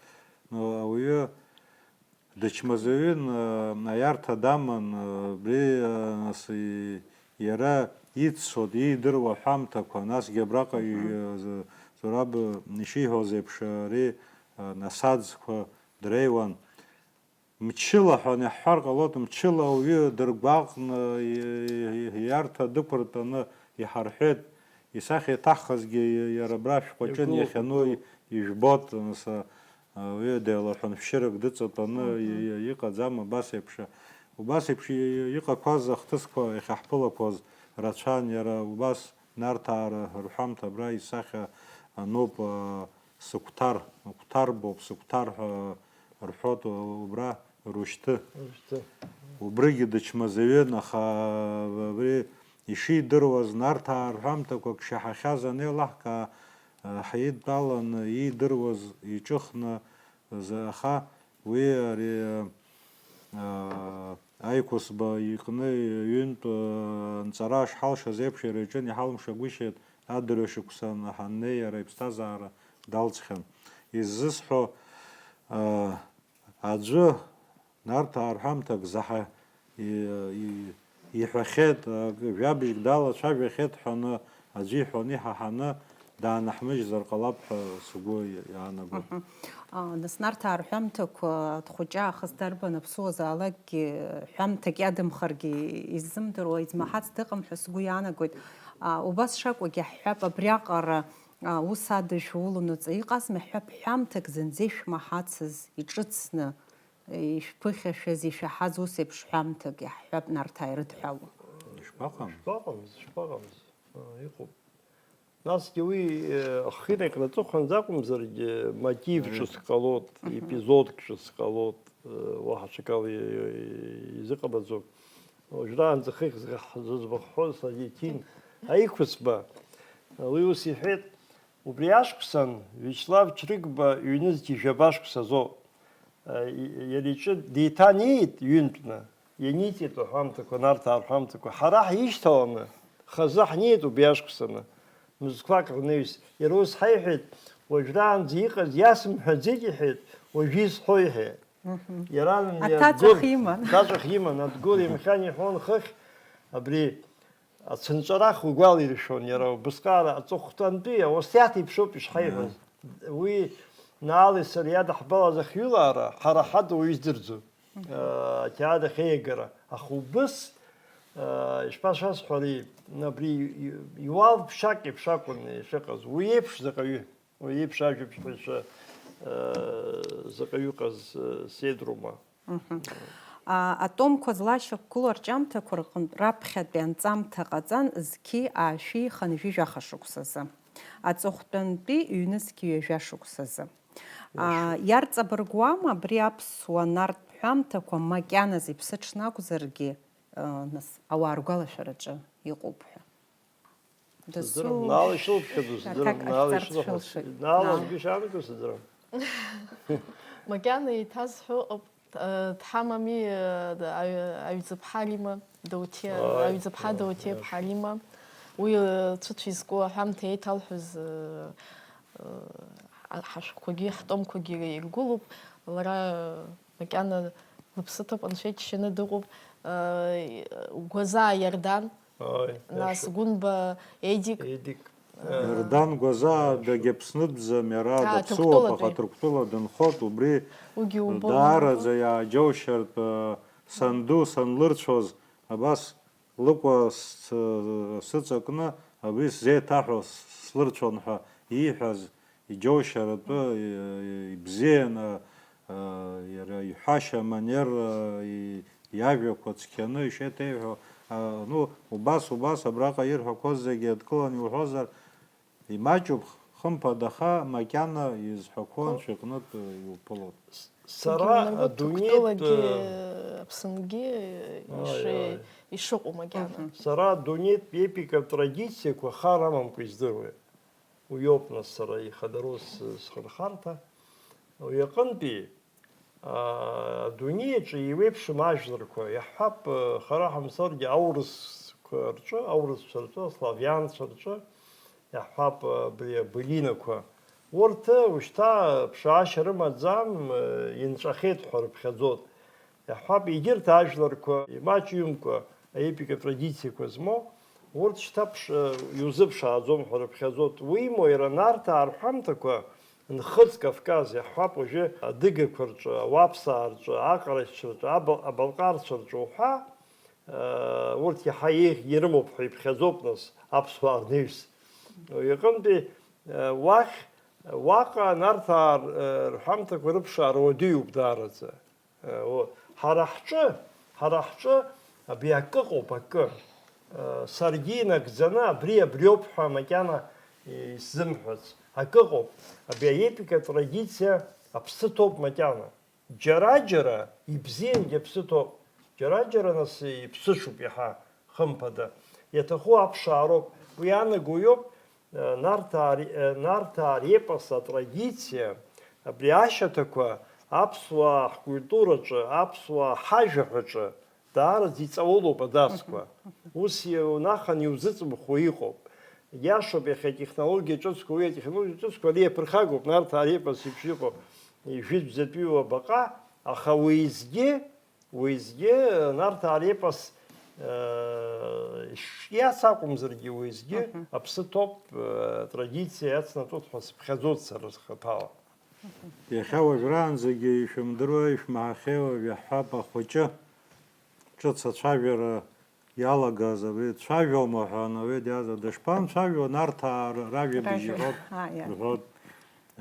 Ну, ауаҩы дычмазаҩын, э, аиарҭа даман, э, абри, э, нас, и-, иара иццот, иидыруа ҳәамҭақәа, насгьы абраҟа, Мгм. и-, з-, Зураб ишиҳәоз еиԥш, ари, э, насаӡқәа дреиуан. Мчыла ҳәа иаҳҳәар ҟалоит, мчыла ауаҩы дыргәаҟны, и-, и-, ииарҭа дықәыртәаны иҳарҳәеит. Исахьа иҭаххазгьы иара абра шәҟәаҿы Иргылоуп, иахьану иргылоуп. ижәбоит, нас, а, уи деилаҳәан шәшьырак дыҵатәаны Мгм. и-, и-, иҟаӡам, абас еиԥш. Убас еиԥш и-, и-, иҟақәаз ахҭысқәа иахьаҳԥылақәоз рацәан, иара убас Нарҭаа рҳәамҭа абра исахьа ануп, а, сыгәҭар, гәҭар боуп, сыгәҭар ҳәа рҳәоит убра Рушьҭы. Рушьҭы. Убригьы дычмазаҩын, аха абри ишидыруаз, Нарҭаа рҳәамҭақәак шаҳахьаз анеилаҳкаа, ҳаидтәалан иидыруаз иҿыхны, аха уи ари, Аиқәыцба иҟны ҩынтә анҵара шҳалшаз еиԥш, иара иҿы иҳалымшагәышьеит, адырҩашықәсан ҳаннеи иара иԥсҭазаара далҵхьан. Иззысҳәо, аӡәы Нарҭаа рҳәамҭак заҳа и-, и-, иҳәахьеит, ак-, жәабжьк далацәажәахьеит ҳәаны, аӡәы иҳәаны иҳаҳаны даанаҳмыжьзар ҟалап ҳәа сгәы иаанагоит. Мгм. А, нас Нарҭаа рҳәамҭақәа, дхәыҷаахыс дарбан аԥсуазаалакгьы ҳәамҭак иадамхаргьы иззымдыруа, измаҳац дыҟам ҳәа сгәы иаанагоит. А, убас шакәугьы ҳҳәап, абриаҟара а, ус адыжә улонаҵы иҟазма ҳәа ҳәамҭак зынӡа ишәмаҳацыз, иҿыцны, ишәԥыхьашәаз, ишәаҳаз ус еиԥш ҳәамҭак иаҳҳәап, Нарҭаа ирыдҳәалоу. Ишԥаҟам? Шԥаҟамыз, шԥаҟамыз? Аа, иҟоуп. Насгьы уи, э, ахирак рҵыхәанӡа акәымзаргьы, мотив Мм. ҿыц ҟалоит, Мгм. епизодк ҿыц ҟалоит, э, уаҳа ҽакала и-, и-, изыҟабаӡом. Уажәраанӡа хыхь зыхьӡ-, зыӡбахә ҳҳәоз Садиқьин аиқәыцба, уи ус иҳәеит, убри ашықәсан Виачеслав Чрыгба ҩнызқьи жәаба шықәсазоуп. Э, и-, иара иҿы деиҭанеит ҩынтәны, ианиҵеит аҳәамҭақәа, Нарҭаа рҳәамҭақәа. Ҳара ҳишьҭаланы, хазы ҳнеит убри ашықәсаны, мызқәак рнаҩс. Иара ус ҳаиҳәеит, уажәраанӡа иҟаз иасымҳәаӡеит, иҳәеит, уажәы исҳәо, иҳәеит. Мгм. Иара Аҭаҵәах Адгәыр, иман. Аҭаҵәах иман, Адгәыр имхьан иҳәон хыхь, абри ацынҵәарах угәалаиршәон иара убысҟаара аҵыхәтәантәи ауасиаҭ еиԥшоуп ишҳаиҳәоз. Мгм. Уи Наали сареи иадаҳбалаз ахьҩылаара ҳара ҳадоу издырӡом. Мгм. Э, ақьаад ахьеиагара. Аха убыс, э, ишԥашәасҳәари, абри и-, иуал ԥшак еиԥш акәын ишыҟаз. Уи еиԥш заҟаҩы. Уи еиԥш ажәабжьҳәаҩцәа, э, заҟаҩы ыҟаз, э, сеидроума. Мгм. А, атомқәа злашьақәгылоу арҿиамҭақәа рҟынтә раԥхьатәи анҵамҭа ҟаҵан зқьи аашәи хынҩажәи жәаха шықәсазы, аҵыхәтәантәи ҩнызқьи ҩажәа шықәсазы. А, Иашоуп. Иарҵабыргуама абри аԥсуа нарҭ ҳәамҭақәа макьаназы иԥсыҽны акәзаргьы, а, нас, ауаа ргәалашәараҿы иҟоуп ҳәа? Сыздырам, Дасу Наала ишылԥхьаӡо сыздырам, аҭак Наала ҟашәҵарц ишылаҳәа шәылшоит. Наала Наала. Аӡәгьы ишаанагоз сыздырам. Макьана еиҭазҳәо ыҟоуп, э, дҳамами, э, аҩ-, аҩӡыԥҳа Рима, Дауҭиа, Ааи, аҩӡыԥҳа ааи, Дауҭиа ааи. Ԥҳа Рима. Уи, э, цәыцә изку аҳәамҭа еиҭалҳәоз, э, э, ҳа-, ҳашәҟәқәагьы ҳтомқәагьы иргәылоуп. Лара, э, макьана лыԥсы ҭоуп, анцәа иџьшьаны дыҟоуп. Э, Гәазаа Иардан, Ааи, нас иашоуп. Гәынба Едик. Едик. Иардан Гәазаа дагьаԥснытәӡам, иара Аа, дыԥсуоуп, аха Ҭырқәтәылатәи. Ҭырқәтәыла дынхоит, убри Уигьы убон. Даараӡа иааџьоушьартә, э, санду санлырцәоз, абас лыкәа с-, сыҵакны, абри сзеиҭаҳәо слырцәон ҳәа ииҳәаз, иџьоушьаратәы, и-, ибзианы, а, иара иҳәашьа аманер, а, и-, иажәақәа цқьаны ишеиҭеиҳәо, а, ну, убас, убас, абраҟа ирҳәақәоз зегьы адкыланы иуҳәозар, имаҷуп, хымԥада, аха макьана изҳәақәо Анцәа иҟнытә иуԥылоит. Сара Зегьы адунеитә, Ҭырқәтәылагьы, э, Аԥсынгьы Ааи, иши-, ааи. Ишыҟоу макьана. Мгм. Сара адунеитә епикатә традициақәа хар амамкәа издыруеит. Уи ауп, нас, сара ихадароу с-, схырхарҭа. Уи аҟынтәи, аа, адунеи аҿы еиуеиԥшым ажәларқәа, иаҳҳәап, хара ҳамцаргьы, аурысқәа рҿы, аурысцәа рҿы, аславианцәа рҿы, иаҳҳәап, абри абылинақәа. Урҭ ушьҭа ԥшаашьа рымаӡам, инҵәахьеит ҳәа рыԥхьаӡоит. Иаҳҳәап, егьырҭ ажәларқәа имаҷҩымкәа аепикатә традициақәа змоу, урҭ шьҭа ԥш-, иузыԥшааӡом ҳәа рыԥхьаӡоит. Уимоу, иара Нарҭаа рҳәамҭақәа, Нхыҵ Кавказ, иаҳҳәап, уажәы адыгақәа рҿы, ауаԥсаа рҿы, аҟарачцәа рҿы, аба-, абалҟарцәа рҿы уҳәа, э, урҭ иаҳа еиӷьны ирымоуп ҳәа иԥхьаӡоуп, нас, аԥсуаа рнаҩс. Иҟынтәи, э, уахь, уаҟа Нарҭаа р-, э, рҳәамҭақәа рыԥшаара уадаҩуп даараӡа. Э, о, ҳара ҳҿы, ҳара ҳҿы абри акы ыҟоуп, акы. Э, саргьы инагӡаны абри абриоуп ҳәа макьана исзымҳәац. Акы ыҟоуп. Абри аепика традициа аԥсы ҭоуп макьана. Џьара-џьара ибзиангьы аԥсы ҭоуп. Џьара-џьара нас иԥсыҽуп иаҳа, хымԥада. Иаҭаху аԥшаароуп. Уи анаго иоуп, Нарҭаа ре-, Нарҭаа репос атрадициа, абри ашьаҭақәа аԥсуаа ҳкультураҿы, аԥсуаа ҳажәаҳәаҿы даараӡа иҵаулоуп адасқәа. Мгм, мгм. Ус иунахан иузыӡбахуа иҟоуп. Иашоуп, иахьа атехнологиа ҿыцқәа, уи атехнологиа ҿыцқәа ари иаԥырхагоуп, Нарҭаа репос еиԥш иҟоу, ижәытәӡатәиу абаҟа, аха уеизгьы Уеизгьы Нарҭаа репос, э, ишиац акәымзаргьы, уеизгьы Мгм. аԥсы ҭоуп, э, традициа иацнаҵоит ҳәа сыԥхьаӡоит сара схаҭала. Иахьа уажәраанӡагьы ишәымдыруеи, ишәмаҳахьеи, иаҳҳәап, ахәыҷы ҿыц ацәажәара Иалагаз абри дцәажәома ҳәа, Наҩеи диазар, дышԥанцәажәо, Нарҭаа р-, ражәабжь Ражәа. Иҳәоит, Ааи, ааи. Иҳәоит.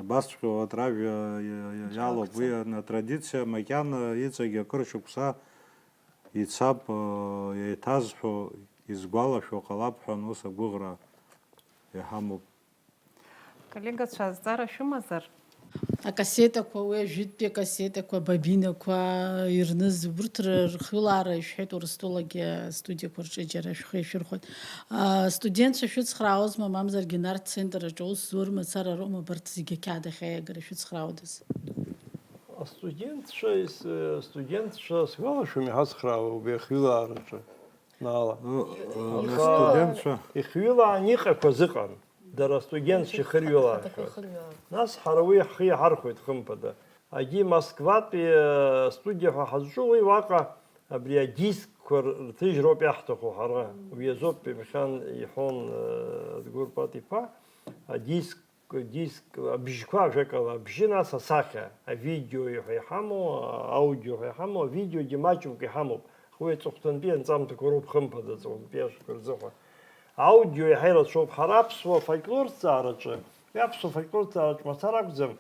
Абасҵәҟьа урҭ ражәа иа-, иа-, иа-, Иалоуп. Уи Иалоуп. Атрадициа макьана иҵегь акыр шықәса ицап, э, еиҭазҳәо, изгәалашәо ҟалап ҳәа ус агәыӷра иҳамоуп. Коллегацәа, азҵаара шәымазар? Акассетақәа, уи ажәытәтәи акассетақәа, бобинақәа ирныз, урҭ ры-, рхҩылаара ишәҳәеит Урыстәылагьы астудиақәа рҿы џьара шәхы иашәырхәоит. А, студентцәа шәыцхраауазма, мамзаргьы Нарҭ центр аҿы аус зур мацара роума абарҭ зегьы ақьаад ахь аиагара шәыцхраауадаз? Астудентцәа, ис-, студентцәа сгәалашәом иҳацхраауа убри ахҩылаараҿы, Наала. Ы, ы, Аха студентцәа. Ихҩылаан иҟақәаз ыҟан. Дара астудентцәа ихырҩылаахьан. Нас ҳара уи ҳхы иаҳархәеит, хымԥада. Егьи Москватәи, э, студиа ҳәа ҳазҿу, уи уаҟа абри адискқәа рҭыжьроуп иаҳҭаху ҳара. Уи азоуп, ҩымхьан иҳәон, э, Адгәыр Пат-иԥа, адиск, диск, абжьқәа, ажәакала, абжьы, нас асахьа, авидео ҳәа иҳамоу, аудио ҳәа иҳамоу, авидеогьы маҷҩык иҳамоуп. Уи аҵыхәтәантәи анҵамҭақәа роуп, хымԥада, аҵыхәтәантәи ашықәсқәа рзыҳәа. Аудио иаҳа ирацәоуп. Ҳара аԥсуа фольклор ҭҵаараҿы, уи аԥсуа фольклор ҭҵаараҿы мацара акәӡам,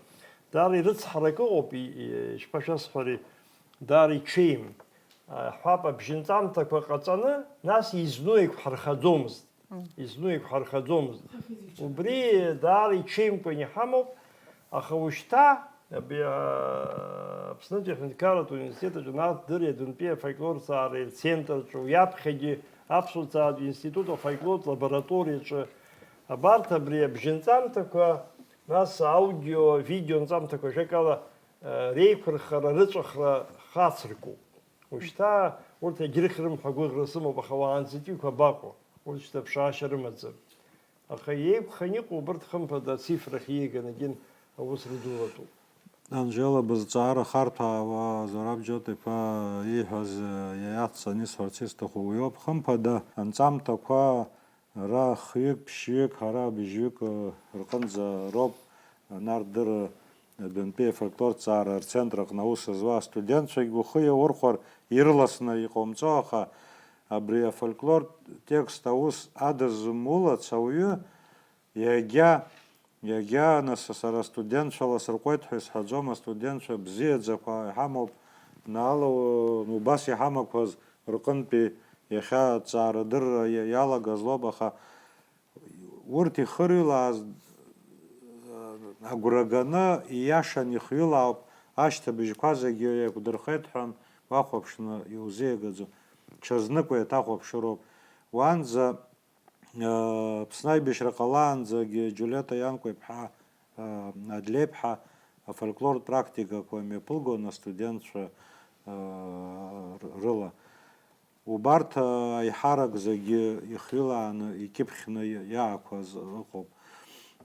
даара ирыцҳарак ыҟоуп, и-, и-, ишԥашәасҳәари, даара иҽеим. А, ҳҳәап, абжьынҵамҭақәа ҟаҵаны, нас изну еиқәҳархаӡомызт. Мм. Изну еиқәҳархаӡомызт. Убри даара иҽеимкәан иҳамоуп, аха ушьҭа Абри, а, Аԥснытәи аҳәынҭқарратә университет аҿы Нарҭ Дырҩа адәынтәи афольклорҭҵаареи рцентрҿы, уи аԥхьагьы Аԥсуа ҭҵааратә институт афольклортә лабораториаҿы абарҭ абри абжьынҵамҭақәа, нас аудио, авидео нҵамҭақәа, ажәакала, а, реиқәырхара, рыҵәахра хацыркуп. Ушьҭа урҭ егьрыхьрым ҳәа агәыӷра сымоуп, аха уаанӡатәиқәа абаҟоу? Урҭ шьҭа ԥшаашьа рымаӡам. Аха еиқәханы иҟоу убырҭ, хымԥада, ацифрахь ииганагьы аус рыдулатәуп. Анжела, бызҵаара харҭәаауа Зураб Џьоҭ-иԥа ииҳәаз, э, иацҵаны исҳәарц исҭаху уиоуп. Хымԥада, анҵамҭақәа ара хҩык, ԥшьҩык, ҳара бжьҩык, э, рҟынӡа роуп, э, Нарҭ Дырҩа адәынтәи афольклорҭҵаара рцентр аҟны аус зуа астудентцәагь ухы иаурхәар ирласны иҟоумҵо, аха абри афольклортә текст аус адызмулац ауаҩы, иагьа, иагьа, нас, сара студентцәала сырҟәеит ҳәа исҳәаӡом, астудентцәа бзиаӡақәа иҳамоуп, Наала, у-, убас иҳамақәаз рҟынтәи иахьа аҭҵаарадырра иа-, иалагаз лоуп, аха урҭ ихырҩлааз, агәра ганы, ииашан ихҩылаауп, ашьҭыбжьқәа зегьы еиқәдырхеит ҳәа уахәаԥшны иузеигаӡом. Ҽазнык уеиҭахәаԥшыроуп. Уанӡа, э, Аԥсны аибашьра ҟалаанӡагьы Џьулиета Ианкәа-иԥҳа, э, Адлеиԥҳа афольклортә практикақәа мҩаԥылгон астудентцәа, э, р-, рыла. Убарҭ, а, аиҳарак зегьы ихҩылааны, икьыԥхьны иаақәаз ыҟоуп.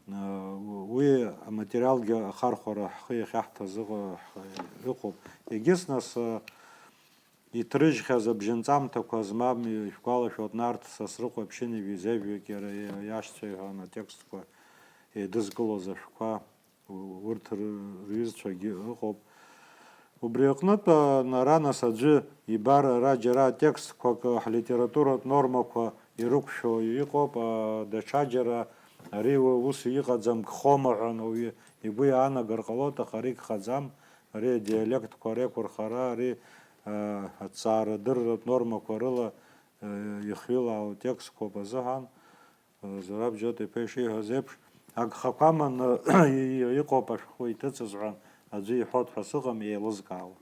А, уи аматериалгьы ахархәара ҳхы иахьаҳҭаз ыҟа-, ҳхы-, ыҟоуп. Егьыс нас, а, иҭрыжьхьаз абжьынҵамҭақәа змам, ишәгәалашәоит, Нарҭ Сасрыҟәа Ԥшьынҩажәи зежәҩык иара иашьцәа иҳәан атекстқәа еидызкылоз ашәҟәқәа. Урҭ ры-, рҩызцәагьы ыҟоуп. Убри аҟнытә, а, ара нас аӡәы ибар, ара џьара атекстқәак, а, ҳлитературатә нормақәа ирықәшәо иҟоуп, а, даҽаџьара ари у-, ус иҟаӡам, гхома ҳәа ауаҩы игәы иаанагар ҟалоит, аха ари гхаӡам, ари адиалектқәа реиқәырхара, ари, а, аҭҵаарадырратә нормақәа рыла, а, ихҩылаау текстқәоуп азыҳәан. Зураб Џьоҭ-иԥа ишиҳәаз еиԥш, агхақәа аманы иҟоуп ашәҟәы иҭыҵыз ҳәа аӡәы иҳәоит ҳәа сыҟам, еилызкаауа.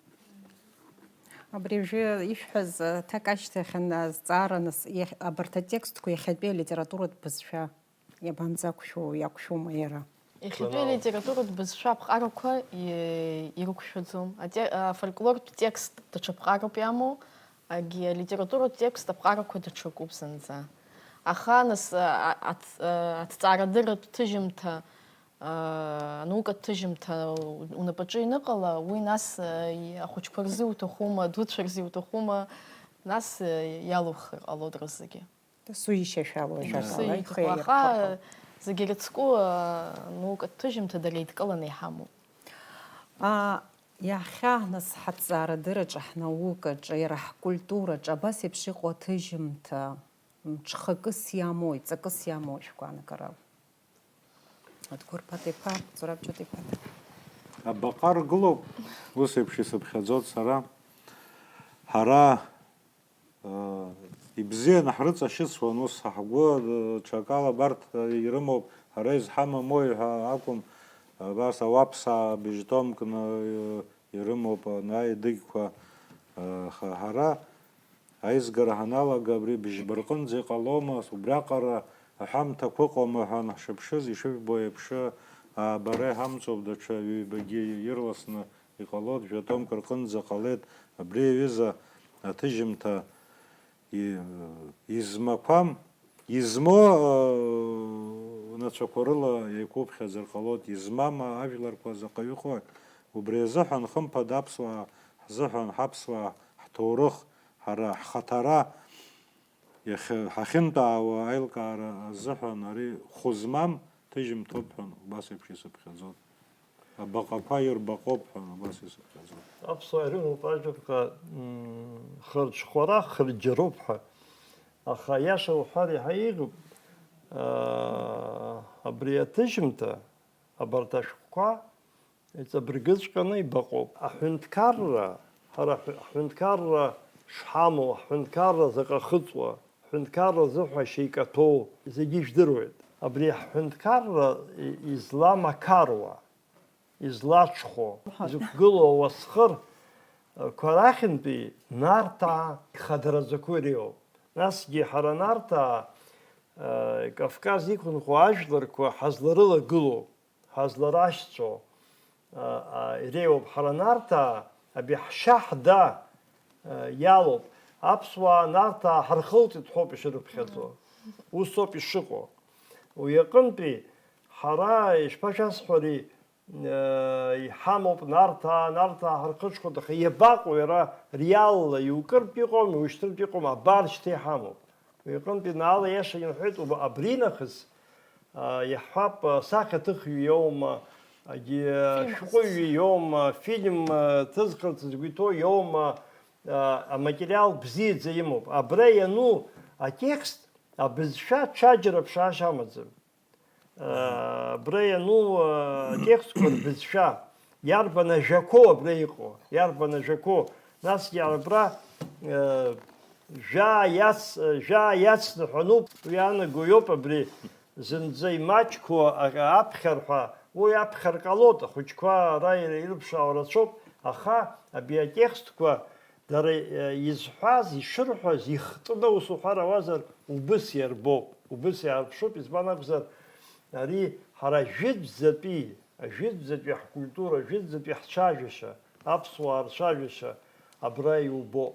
Абри уажәы ишәҳәаз, аҭак ашьҭахь азҵаара, нас, иахь-, абарҭ атекстқәа иахьатәи алитературатә бызшәа иабанӡақәшәо, иақәшәома иара? Иахьатәи алитературатә бызшәа аԥҟарақәа и-, ирықәшәаӡом. Ате-, афольклортә текст даҽа ԥҟароуп иамоу, Агьи алитературатә текст аԥҟарақәа даҽакуп зынӡа. Аха, нас, а, а, аҭ-, а, аҭҵаарадырратә ҭыжьымҭа, а, анаукатә ҭыжьымҭа у-, унапаҿы ианыҟала, уи, нас, а, и-, ахәыҷқәа рзы иуҭахума, адуцәа рзы иуҭахума, нас, а, иалухыр ҟалоит рызегьы. Дасу ишьашәало, Дасу ажәакала, ихы ишьашәало. Аха иаирхәарҭоу. Зегьы ирыцку, а, наукатә ҭыжьымҭа дара еидкыланы иҳамоуп. А, Иахьа, нас, ҳаҭҵаарадырраҿы, ҳнаукаҿы, иара ҳкультураҿы абас еиԥш иҟоу аҭыжьымҭа, м, ҽхакыс иамои, ҵакыс иамои шәгәаанагарала? Адгәыр Ԥаҭа-иԥа, Зураб Џьота-иԥа. Абаҟа ргылоуп, ус еиԥш исыԥхьаӡоит сара. Ҳара Ибзианы ҳрыҵашьыцуан, ус ҳгәы, ҽакала абарҭ ирымоуп, ҳара изҳамамои ҳәа акәым, абас ауаԥсаа быжьтомк ирымоуп, ана идыгьқәа, аха ҳара аизгара ҳаналага абри быжьба рҟынӡа иҟалома, убриаҟара аҳәамҭақәа ыҟоума ҳәа анҳшыԥшыз, ишыжәбо еиԥш, аабара иҳамҵоуп, даҽа ҩбагьы ирласны иҟалоит, жәа-томк рҟынӡа ҟалеит, абри аҩыза аҭыжьымҭа и-, измақәам, измо, э, нацәақәа рыла еиқәыԥхьаӡар ҟалоит, измам ажәларқәа заҟаҩы ыҟои? Убри азыҳәан, хымԥада, аԥсуаа ҳзыҳәан, ҳаԥсуаа ҳҭоурых, ҳара ҳхаҭара, иахьа-, ҳахьынтәаауа аилкаара азыҳәан ари хәы змам ҭыжьымҭоуп ҳәа убас еиԥш исыԥхьаӡон. Абаҟақәа ирбаҟоуп ҳәа убас исыԥхьаӡон. Аԥсуаа ирымоуп ажәаԥҟа, м, хырҽхәара, хырџьароуп ҳәа. Аха аиаша уҳәар иаҳа еиӷьуп. Аа, абри аҭыжьымҭа, абарҭ ашәҟәқәа иҵабыргыҵәҟьаны ибаҟоуп. Аҳәынҭқарра, ҳара ҳәы-, ҳҳәынҭқарра шҳамоу, ҳҳәынҭқарра заҟа хыҵуа, ҳҳәынҭқарра зыҳәа шьеикаҭәоу зегьы ижәдыруеит. Абри ҳҳәынҭқарра и-, изламақаруа, излаҽхәо, Уҳәа. Изықәгылоу ауасхыр, ы, қәа рахьынтәи Нарҭаа ихадараӡақәоу иреиуоуп. Насгьы ҳара Нарҭаа, ы, Кавказ иқәынхо ажәларқәа ҳазларылагылоу, ҳазларашьцәоу, ы, ы, иреиуоуп ҳара Нарҭаа, абри ҳшьа-ҳда, ы, иалоуп. Аԥсуаа Нарҭаа ҳархылҵит ҳәоуп ишырыԥхьаӡо. Усоуп ишыҟоу. Уи аҟынтәи ҳара, ишԥашәасҳәари, Э, иҳамоуп Нарҭаа, Нарҭаа ҳархыҽхәоит, аха иабаҟоу иара реалла, иукыртә иҟоума, иушьҭыртә иҟоума, абар шьҭа иҳамоуп. Уи аҟынтәи Наала иаша имҳәеит, уба-, абринахыс, а, иаҳҳәап, а, сахьаҭыхҩы иоума, агьи, а, Фильм. Шәҟәыҩҩы иоума, фильм, а, ҭызхырц згәы иҭоу иоума, а, аматериал бзиаӡа имоуп. Абра иану атекст, абызшәа ҽаџьара ԥшаашьа амаӡам. Абра иану атекстқәа рбызшәа, иарбан ажәақәоу абра иҟоу, иарбан ажәақәоу, насгьы абра, э, жәаа иац-, жәаа иацны ҳәа ануп, уи аанаго иоуп абри зынӡа имаҷқәоу а-, аԥхьар ҳәа, уи аԥхьар ҟалоит, ахәыҷқәа ара ир-, ирыԥшаауа рацәоуп, аха абри атекстқәа Дара, э, изҳәаз, ишырҳәаз ихтны ус уҳәар ауазар, убыс иарбоуп, убыс иаарԥшуп, избан акәзар, ари ҳара жәытәӡатәи, ажәытәӡатәи ҳкультура, ажәытәӡатәи ҳцәажәашьа, аԥсуаа рцәажәашьа абра иубоуп.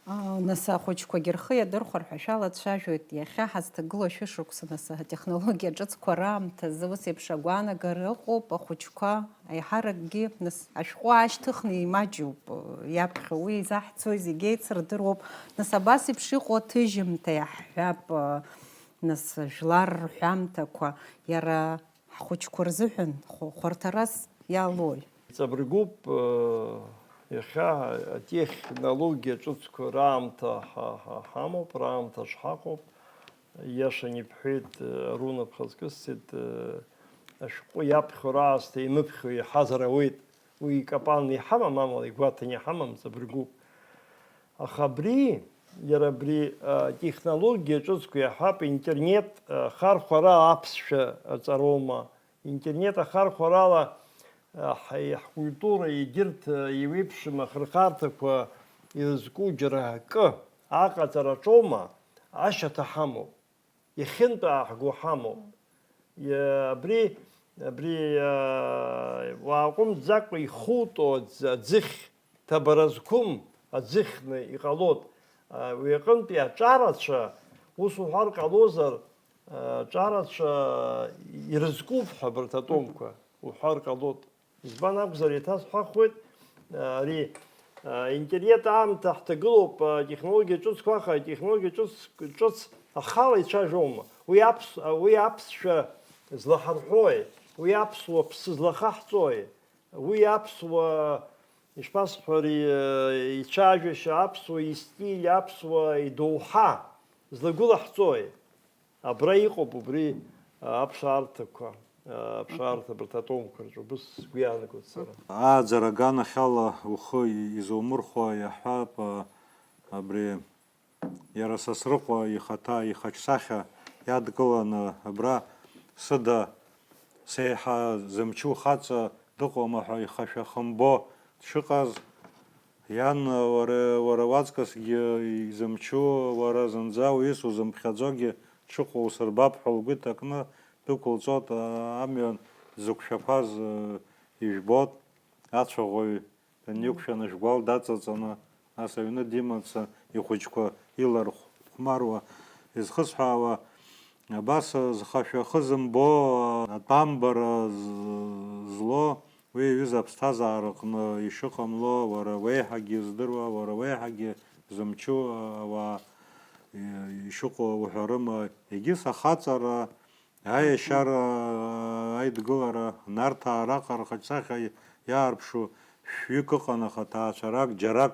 А, нас ахәыҷқәагьы рхы иадырхәар ҳәа шәалацәажәоит, иахьа ҳазҭагылоу шәышықәса, нас атехнологиа ҿыцқәа раамҭазы ус еиԥш агәаанагара ыҟоуп, ахәыҷқәа Аиҳаракгьы, нас, ашәҟәы аашьҭыхны имаҷуп, иаԥхьо уи изаҳцои зегь еицырдыруоуп. Нас, абас еиԥш иҟоу аҭыжьымҭа иаҳҳәап, нас, жәлар рҳәамҭақәа, иара ҳхәыҷқәа рзыҳәан хә-, хәарҭарас иалои? Иҵабыргуп, иахьа атехнологиа ҿыцқәа раамҭа ҳа-, ҳа-, ҳамоуп, раамҭа шҳаҟоуп. Иашан ибҳәеит, Аруна бхаҵкы сцеит, ашәҟәы иаԥхьо раасҭа имыԥхьо иаҳазар ауеит. Уи икапан иҳамам, амала игәаҭан иҳамам, ҵабыргуп. Аха абри, иара абри, а, технологиа ҿыцқәа иаҳҳәап, интернет, а, хархәара аԥсшәа аҵароума, интернет ахархәарала, а, ҳ-, ҳкультура егьырҭ, а, еиуеиԥшым ахырхарҭақәа ирызку џьара акы аҟаҵараҿоума, ашьаҭа ҳамоуп. Иахьынтәааҳго ҳамоуп. Иа-, абри, абри, иа-, уааҟәымҵӡакәа ихутәу аӡ-, аӡыхь, ҭабара зқәым аӡыхьны иҟалоит. А, уи аҟынтәи аҿарацәа, ус уҳәар ҟалозар, а, аҿарацәа ирызкуп ҳәа абарҭ атомқәа уҳәар ҟалоит. Избан акәзар, еиҭасҳәахуеит, ари, а, интернет аамҭа ҳҭагылоуп, а, атехнологиа ҿыцқәа, аха атехнологиа ҿыц, ҿыц ахала ицәажәома? Уи аԥс-, а, уи аԥсшәа злаҳарҳәои? Уи аԥсуа ԥсы злахаҳҵои? Уи аԥсуа, ишԥасҳәари, ицәажәашьа аԥсуа, истиль аԥсуа, идоуҳа злагәылаҳҵои? Абра иҟоуп убри аԥшаарҭақәа, аԥшаарҭа абарҭ атомқәа рҿы, убыс сгәы иаанагоит сара. Ааӡара аганахьала ухы изумырхәа иаҳҳәап, абри иара Сасрыҟәа ихаҭа ихаҿсахьа иадкыланы абра сыда сеиҳа зымчу хаҵа дыҟоума ҳәа ихашәа хымбо дшыҟаз, иан, уара, уара уаҵкысгьы изымчу, уара зынӡа уис узымԥхьаӡогьы дшыҟоу усырбап ҳәа лгәы иҭакны дәықәылҵоит, амҩан дзықәшәақәаз ижәбоит, ацәаӷәаҩ даниқәшәаны шәгәал даҵаҵаны, нас аҩны димаца ихәыҷқәа илархәмаруа, изхысҳәаауа, абас зхашәа хы зымбо, атәамбара з-, зло, уи иҩыза аԥсҭазаараҟны ишыҟамло, уара уеиҳагьы издыруа, уара уеиҳагьы зымчу ауаа ишыҟоу уҳәарыма, егьыс ахаҵара, аиашьара, аидгылара, Нарҭаа раҟара хаҿсахьа иаарԥшу шәҩык ыҟан, аха ҭаацәарак, џьарак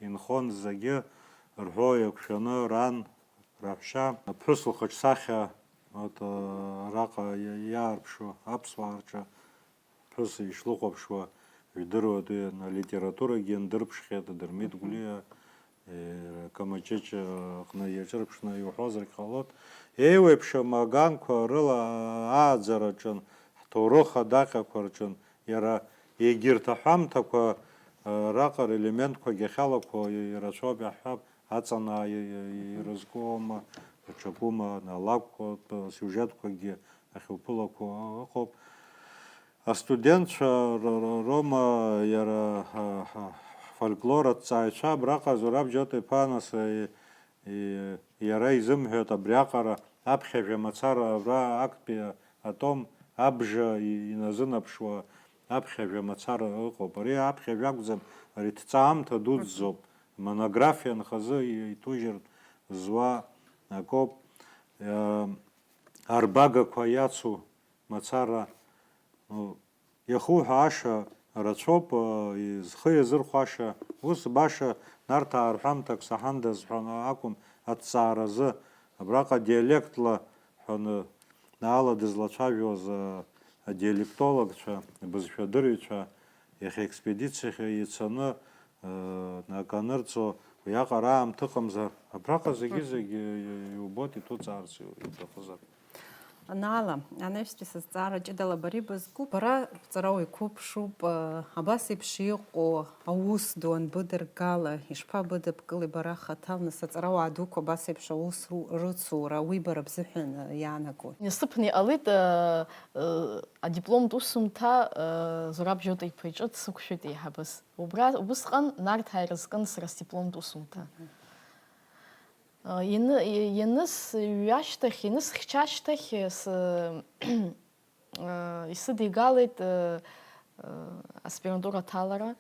инхон зегьы рҳәо иақәшәаны, ран, раҳәшьа, аԥҳәыс лхаҿсахьа, вот, араҟа иа-, иаарԥшу аԥсуаа рҿы ԥҳәыс ишлыхәаԥшуа, ижәдыруеит уи, алитературагьы иандырԥшхьеит, Дырмит Гәлиа, Камаҷыҷ аҟны иаҿырԥшны иуҳәозаргь ҟалоит. Еиуеиԥшым аганқәа рыла ааӡара аҿын, ҳҭоурых адаҟьақәа рҿын, иара егьырҭ аҳәамҭақәа, раҟара елементқәагьы ахьалақәоу ирацәоуп, иаҳҳәап, аҵанаа ирызкуоума, даҽакума, алакәқәа, сиужетқәагьы ахьуԥылақәоу ыҟоуп. Астудентцәа р-, р-, роума иара, ҳа, ҳа, ҳфольклор аҭҵааҩцәа абраҟа Зураб Џьота-иԥа, нас, и-, и-, иара изымҳәеит абриаҟара аԥхьажәа мацара абра актәи атом абжа и-, иназынаԥшуа аԥхьажәа мацара ыҟоуп. Ари аԥхьажәа акәӡам, ари ҭҵаамҭа дуӡӡоуп, монографиа нхазы и-, иҭужьыртә зуа акоуп. Иа-, арбагақәа иацу мацара, ну, иахуҳәааша рацәоуп, зхы иазырхәаша, ус баша Нарҭаа рҳәамҭак саҳандаз ҳәа акәым, аҭҵааразы, абраҟа диалектла ҳәаны, наала дызлацәажәоз, а, адиалектологцәа, абызшәадырҩцәа, иахьа експедициахь ицаны, а, акы анырҵо, уиаҟара аамҭа ыҟамзар, абраҟа зегьы-зегьы иубоит, иҭуҵаарц иу-, иуҭахызар. Анаала, анаҩстәи сызҵаара ҷыдала бара ибызку, бара бҵарауаҩ қәыԥшуп, а, абас еиԥш иҟоу аус ду анбыдыргала, ишԥабыдыбкылеи бара хаҭала, нас аҵарауаа дуқәа абас еиԥш аус ру-, рыцура, уи бара бзыҳәан, а, иаанагои? Насыԥны иҟалеит, а, а, адипломтә усумҭа, а, Зураб Џьота-иԥа иҿы дсықәшәеит еиҳабыс. Убра, убысҟан Нарҭаа ирызкын сара сдипломтә усумҭа. Мгм. А, ианы-, и-, ианысҩашьҭахь, ианысхьчашьҭахь, с-, а, исыдигалеит, а, а, аспирантура аҭалара.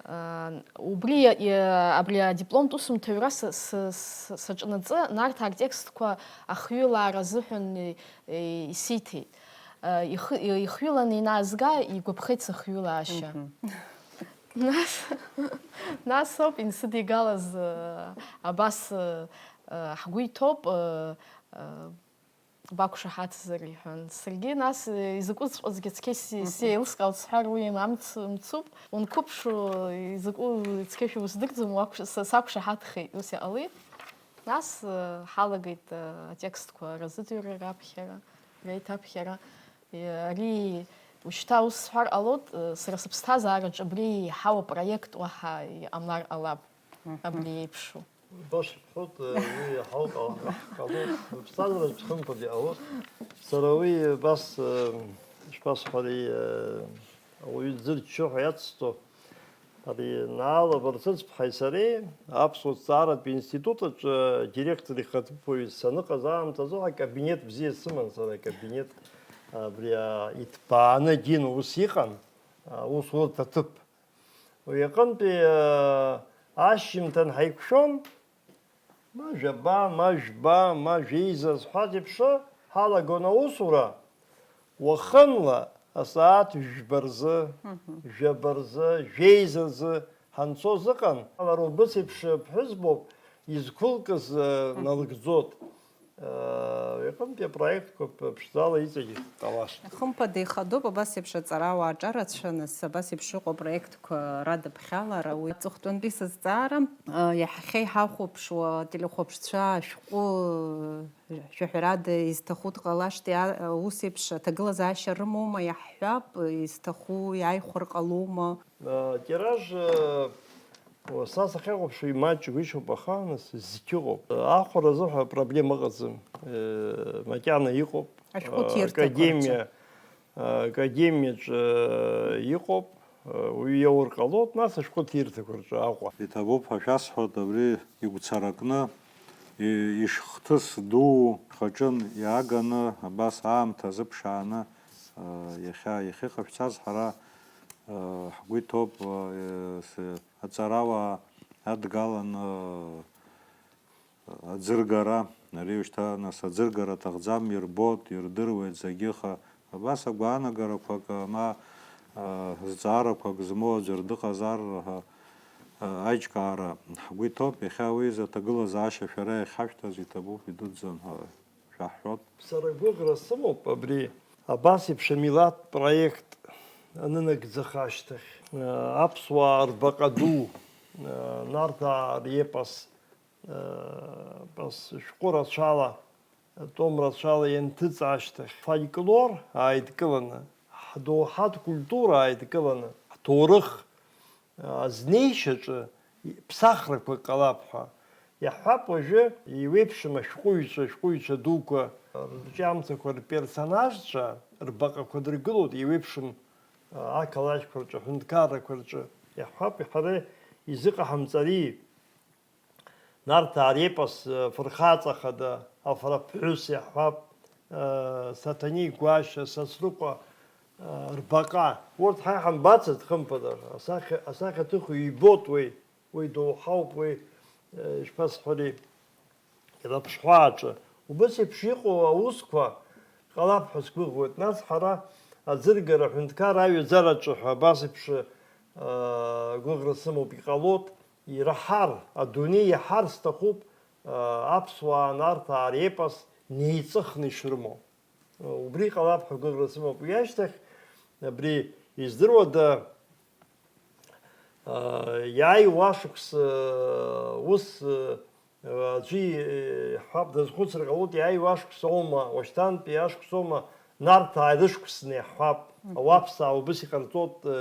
А, убри иа-, иа-, абри адипломтә усумҭаҩра с-, с-, с-, саҿнаҵы, Нарҭаа ртекстқәа ахҩылаара азыҳәан и-, и-, исиҭеит. А, ихы-, и-, ихҩыланы инаазга, игәаԥхеит сыхҩылаашьа. Мгм. Нас, нас ауп инсыдигалаз, э, абас, э, э, ҳгәы иҭоуп, э, э, бақәшаҳаҭзар, иҳәан. Саргьы нас, э, изакәыҵәҟьазгьы цқьа ис-, Мгм. сеилыскаауеит сҳәар, уи амц мцуп. Унқәыԥшу, изакәу цқьа шәа усдырӡом, уақәш-, са-, сақәшаҳаҭхеит, ус иҟалеит. Нас, э, ҳалагеит, э, атекстқәа разыӡырҩра раԥхьара, реиҭаԥхьара. Е, ари ушьҭа ус сҳәар ҟалоит, э, сара сыԥсҭазаараҿы абри еиҳау апроект уаҳа иҟамлар ҟалап, Мгм. абри еиԥшу. Баша бҳәоит, э, уи иаҳау ҟал-, ҟалоит, быԥсҭазаараҿы хымԥада иҟалоит. Сара уи, э, бас, э, ишԥасҳәари, э, ауаҩы дзырччо ҳәа иацсҵо, Ари Наала Барцыц-ԥҳаи сареи Аԥсуа ҭҵааратә институт аҿы адиректор ихаҭыԥуаҩ саныҟаз аамҭазы ҳәа акабинет бзиа сыман сара, акабинет, абри, а, иҭбааны Дина ус иҟан, аусурҭа аҭыԥ. Уи аҟынтәи, а, ашьжьымҭан ҳаиқәшәон, ма жәаба, ма жәба, ма жәеиза зҳәаз еиԥш ҳалагон аусура. Уахынла Асааҭ жәба рзы, жәаба рзы, жәеиза рзы ҳанцоз ыҟан. Лара убыс еиԥш ԥҳәызбоуп, изқәылкыз, э, налыгӡоит. Э, иҟынтәи апроектқәа п-, ԥшӡала иҵегь ҟалашт. Хымԥада ихадоуп абас еиԥш аҵарауаа аҿарацәа, нас абас еиԥш иҟоу апроектқәа радыԥхьалара, уи аҵыхәтәантәи сызҵаара, э, иаҳахьа иҳахәаԥшуа ателехәаԥшцәа ашәҟәы, э, шәаҳәарада изҭаху дҟалашт, иа-, ус еиԥш аҭагылазаашьа рымоума, иаҳҳәап, изҭаху иааихәар ҟалома? Атираж, э, уа, са сахьахәаԥшуа имаҷгәышьоуп, аха, нас, зқьы ыҟоуп. Ахәара азыҳәа апроблема ыҟаӡам. Э, макьана иҟоуп. Ашәҟәы Э, ҭирҭақәа академиа, рҿы. Э, академиаҿы, э, иҟоуп. Э, уи иаур ҟалоит, нас ашәҟәы ҭирҭақәа рҿы Аҟәа. Иҭабуп ҳәа шәасҳәоит, абри игәцаракны, и-, ишхҭыс дуу хаҿын иааганы, абас аамҭа азыԥшааны, э, иахьа, иахьыҟашәҵаз ҳара, э, ҳгәы иҭоуп, э, с-, аҵарауаа адгаланы, э, аӡыргара, ари уажәшьҭа, нас, аӡыргара аҭахӡам, ирбоит, ирдыруеит зегьы, аха абас агәаанагарақәак, ма, э, зҵаарақәак змоу аӡәыр дыҟазар ҳәа, э, аиҿкаара ҳгәы иҭоуп, иахьа уи изы аҭагылазаашьа шәара иахьашәҭаз иҭабуп, идуӡӡан ҳәа шәаҳҳәоит. Сара гәыӷра сымоуп абри абас еиԥш амилаҭтә проект анынагӡаха ашьҭахь, э, аԥсуаа рбаҟа ду, э, Нарҭаа репос, э, пос шәҟәы рацәала, том рацәала ианҭыҵ ашьҭахь, фольклор ааидкыланы, ҳдоуҳатә культура ааидкыланы, ҳҭоурых азнеишьаҿы ԥсахрақәак ҟалап ҳәа иаҳҳәап. Уажәы еиуеиԥшым ашәҟәыҩҩцәа, ашәҟәыҩҩцәа дуқәа рҿиамҭақәа рперсонажцәа рбаҟақәа дыргылоит, еиуеиԥшым ақалақьқәа рҿы, аҳәынҭқаррақәа рҿы иаҳҳәап, ҳара изыҟаҳамҵари? Нарҭаа репос, э, Фырхаҵа хада, Афра ԥҳәыс иаҳҳәап, э, Саҭанеи Гәашьа, Сасрыҟәа, э, Рбаҟа. Урҭ ҳа иҳамбацызт, хымԥада, асахьа, асахьаҭыхҩы ибоит уи, уи доуҳауп, уи, э, ишԥасҳәари, иара аԥшҳәааҿы. Убыс еиԥш иҟоу аусқәа ҟалап ҳәа сгәыӷуеит. Нас ҳара аӡыргара аҳәынҭқар аҩаӡараҿы ҳәа абас еиԥш, э, гәыӷра сымоуп, иҟалоит. Ираҳар, адунеи иаҳар сҭахуп, аԥсуаа Нарҭаа репос неиҵыхны ишрымоу. Убри ҟалап ҳәа гәыӷра сымоуп. Уи ашьҭахь, абри, издыруада, иааиуа ашықәс, ус, аӡәы иҳәап, дазхәыцыр ҟалоит, иааиуа ашықәс аума, уашьҭантәи ашықәс аума, Нарҭаа ирышықәсны иаҳҳәап, ауаԥсаа убыс иҟарҵоит, э,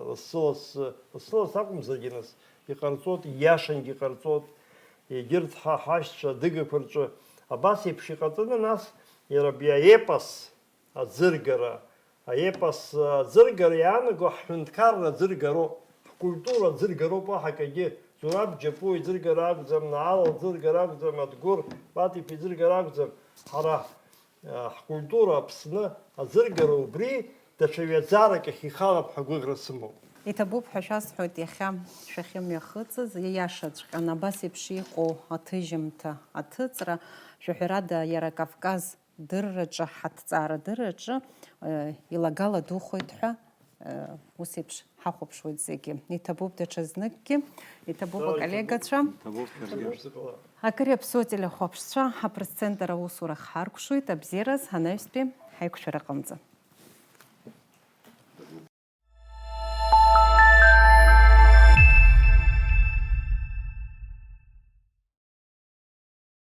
лассы-лассы, лассы-лассы акәымзаргьы, нас, иҟарҵоит, ииашангьы иҟарҵоит, егьырҭ ҳа ҳашьцәа адыгақәа рҿы абас еиԥш иҟаҵаны, нас, иара абри аепос аӡыргара, аепос аӡыргара иаанаго ҳҳәынҭқарра аӡыргароуп, ҳкультура аӡыргароуп, уаҳа акгьы, Зураб Џьапуа иӡыргара акәӡам, Наал лӡыргара акәӡам, Адгәыр Патиԥ иӡыргара акәӡам, ҳара Ҳкультура Аԥсны аӡыргара убри даҽа ҩаӡарак ахь ихалап ҳәа гәыӷра сымоуп. Иҭабуп ҳәа шәасҳәоит иахьа шәахьымҩахыҵыз, ииашаҵәҟьаны абас еиԥш иҟоу аҭыжьымҭа, аҭыҵра, шәаҳәарада, иара Кавказ дырраҿы, ҳаҭҵаарадырраҿы, э, илагала духоит ҳәа, э, ус еиԥш ҳахәаԥшуеит зегьы. Иҭабуп даҽа зныкгьы, иҭабуп, аколлегацәа. Иҭабуп шәаргьы. Акыр иаԥсоу ателехәаԥшцәа, апресс-центр аусура хҳаркәшоит, абзиараз, анаҩстәи ҳаиқәшәараҟынӡа.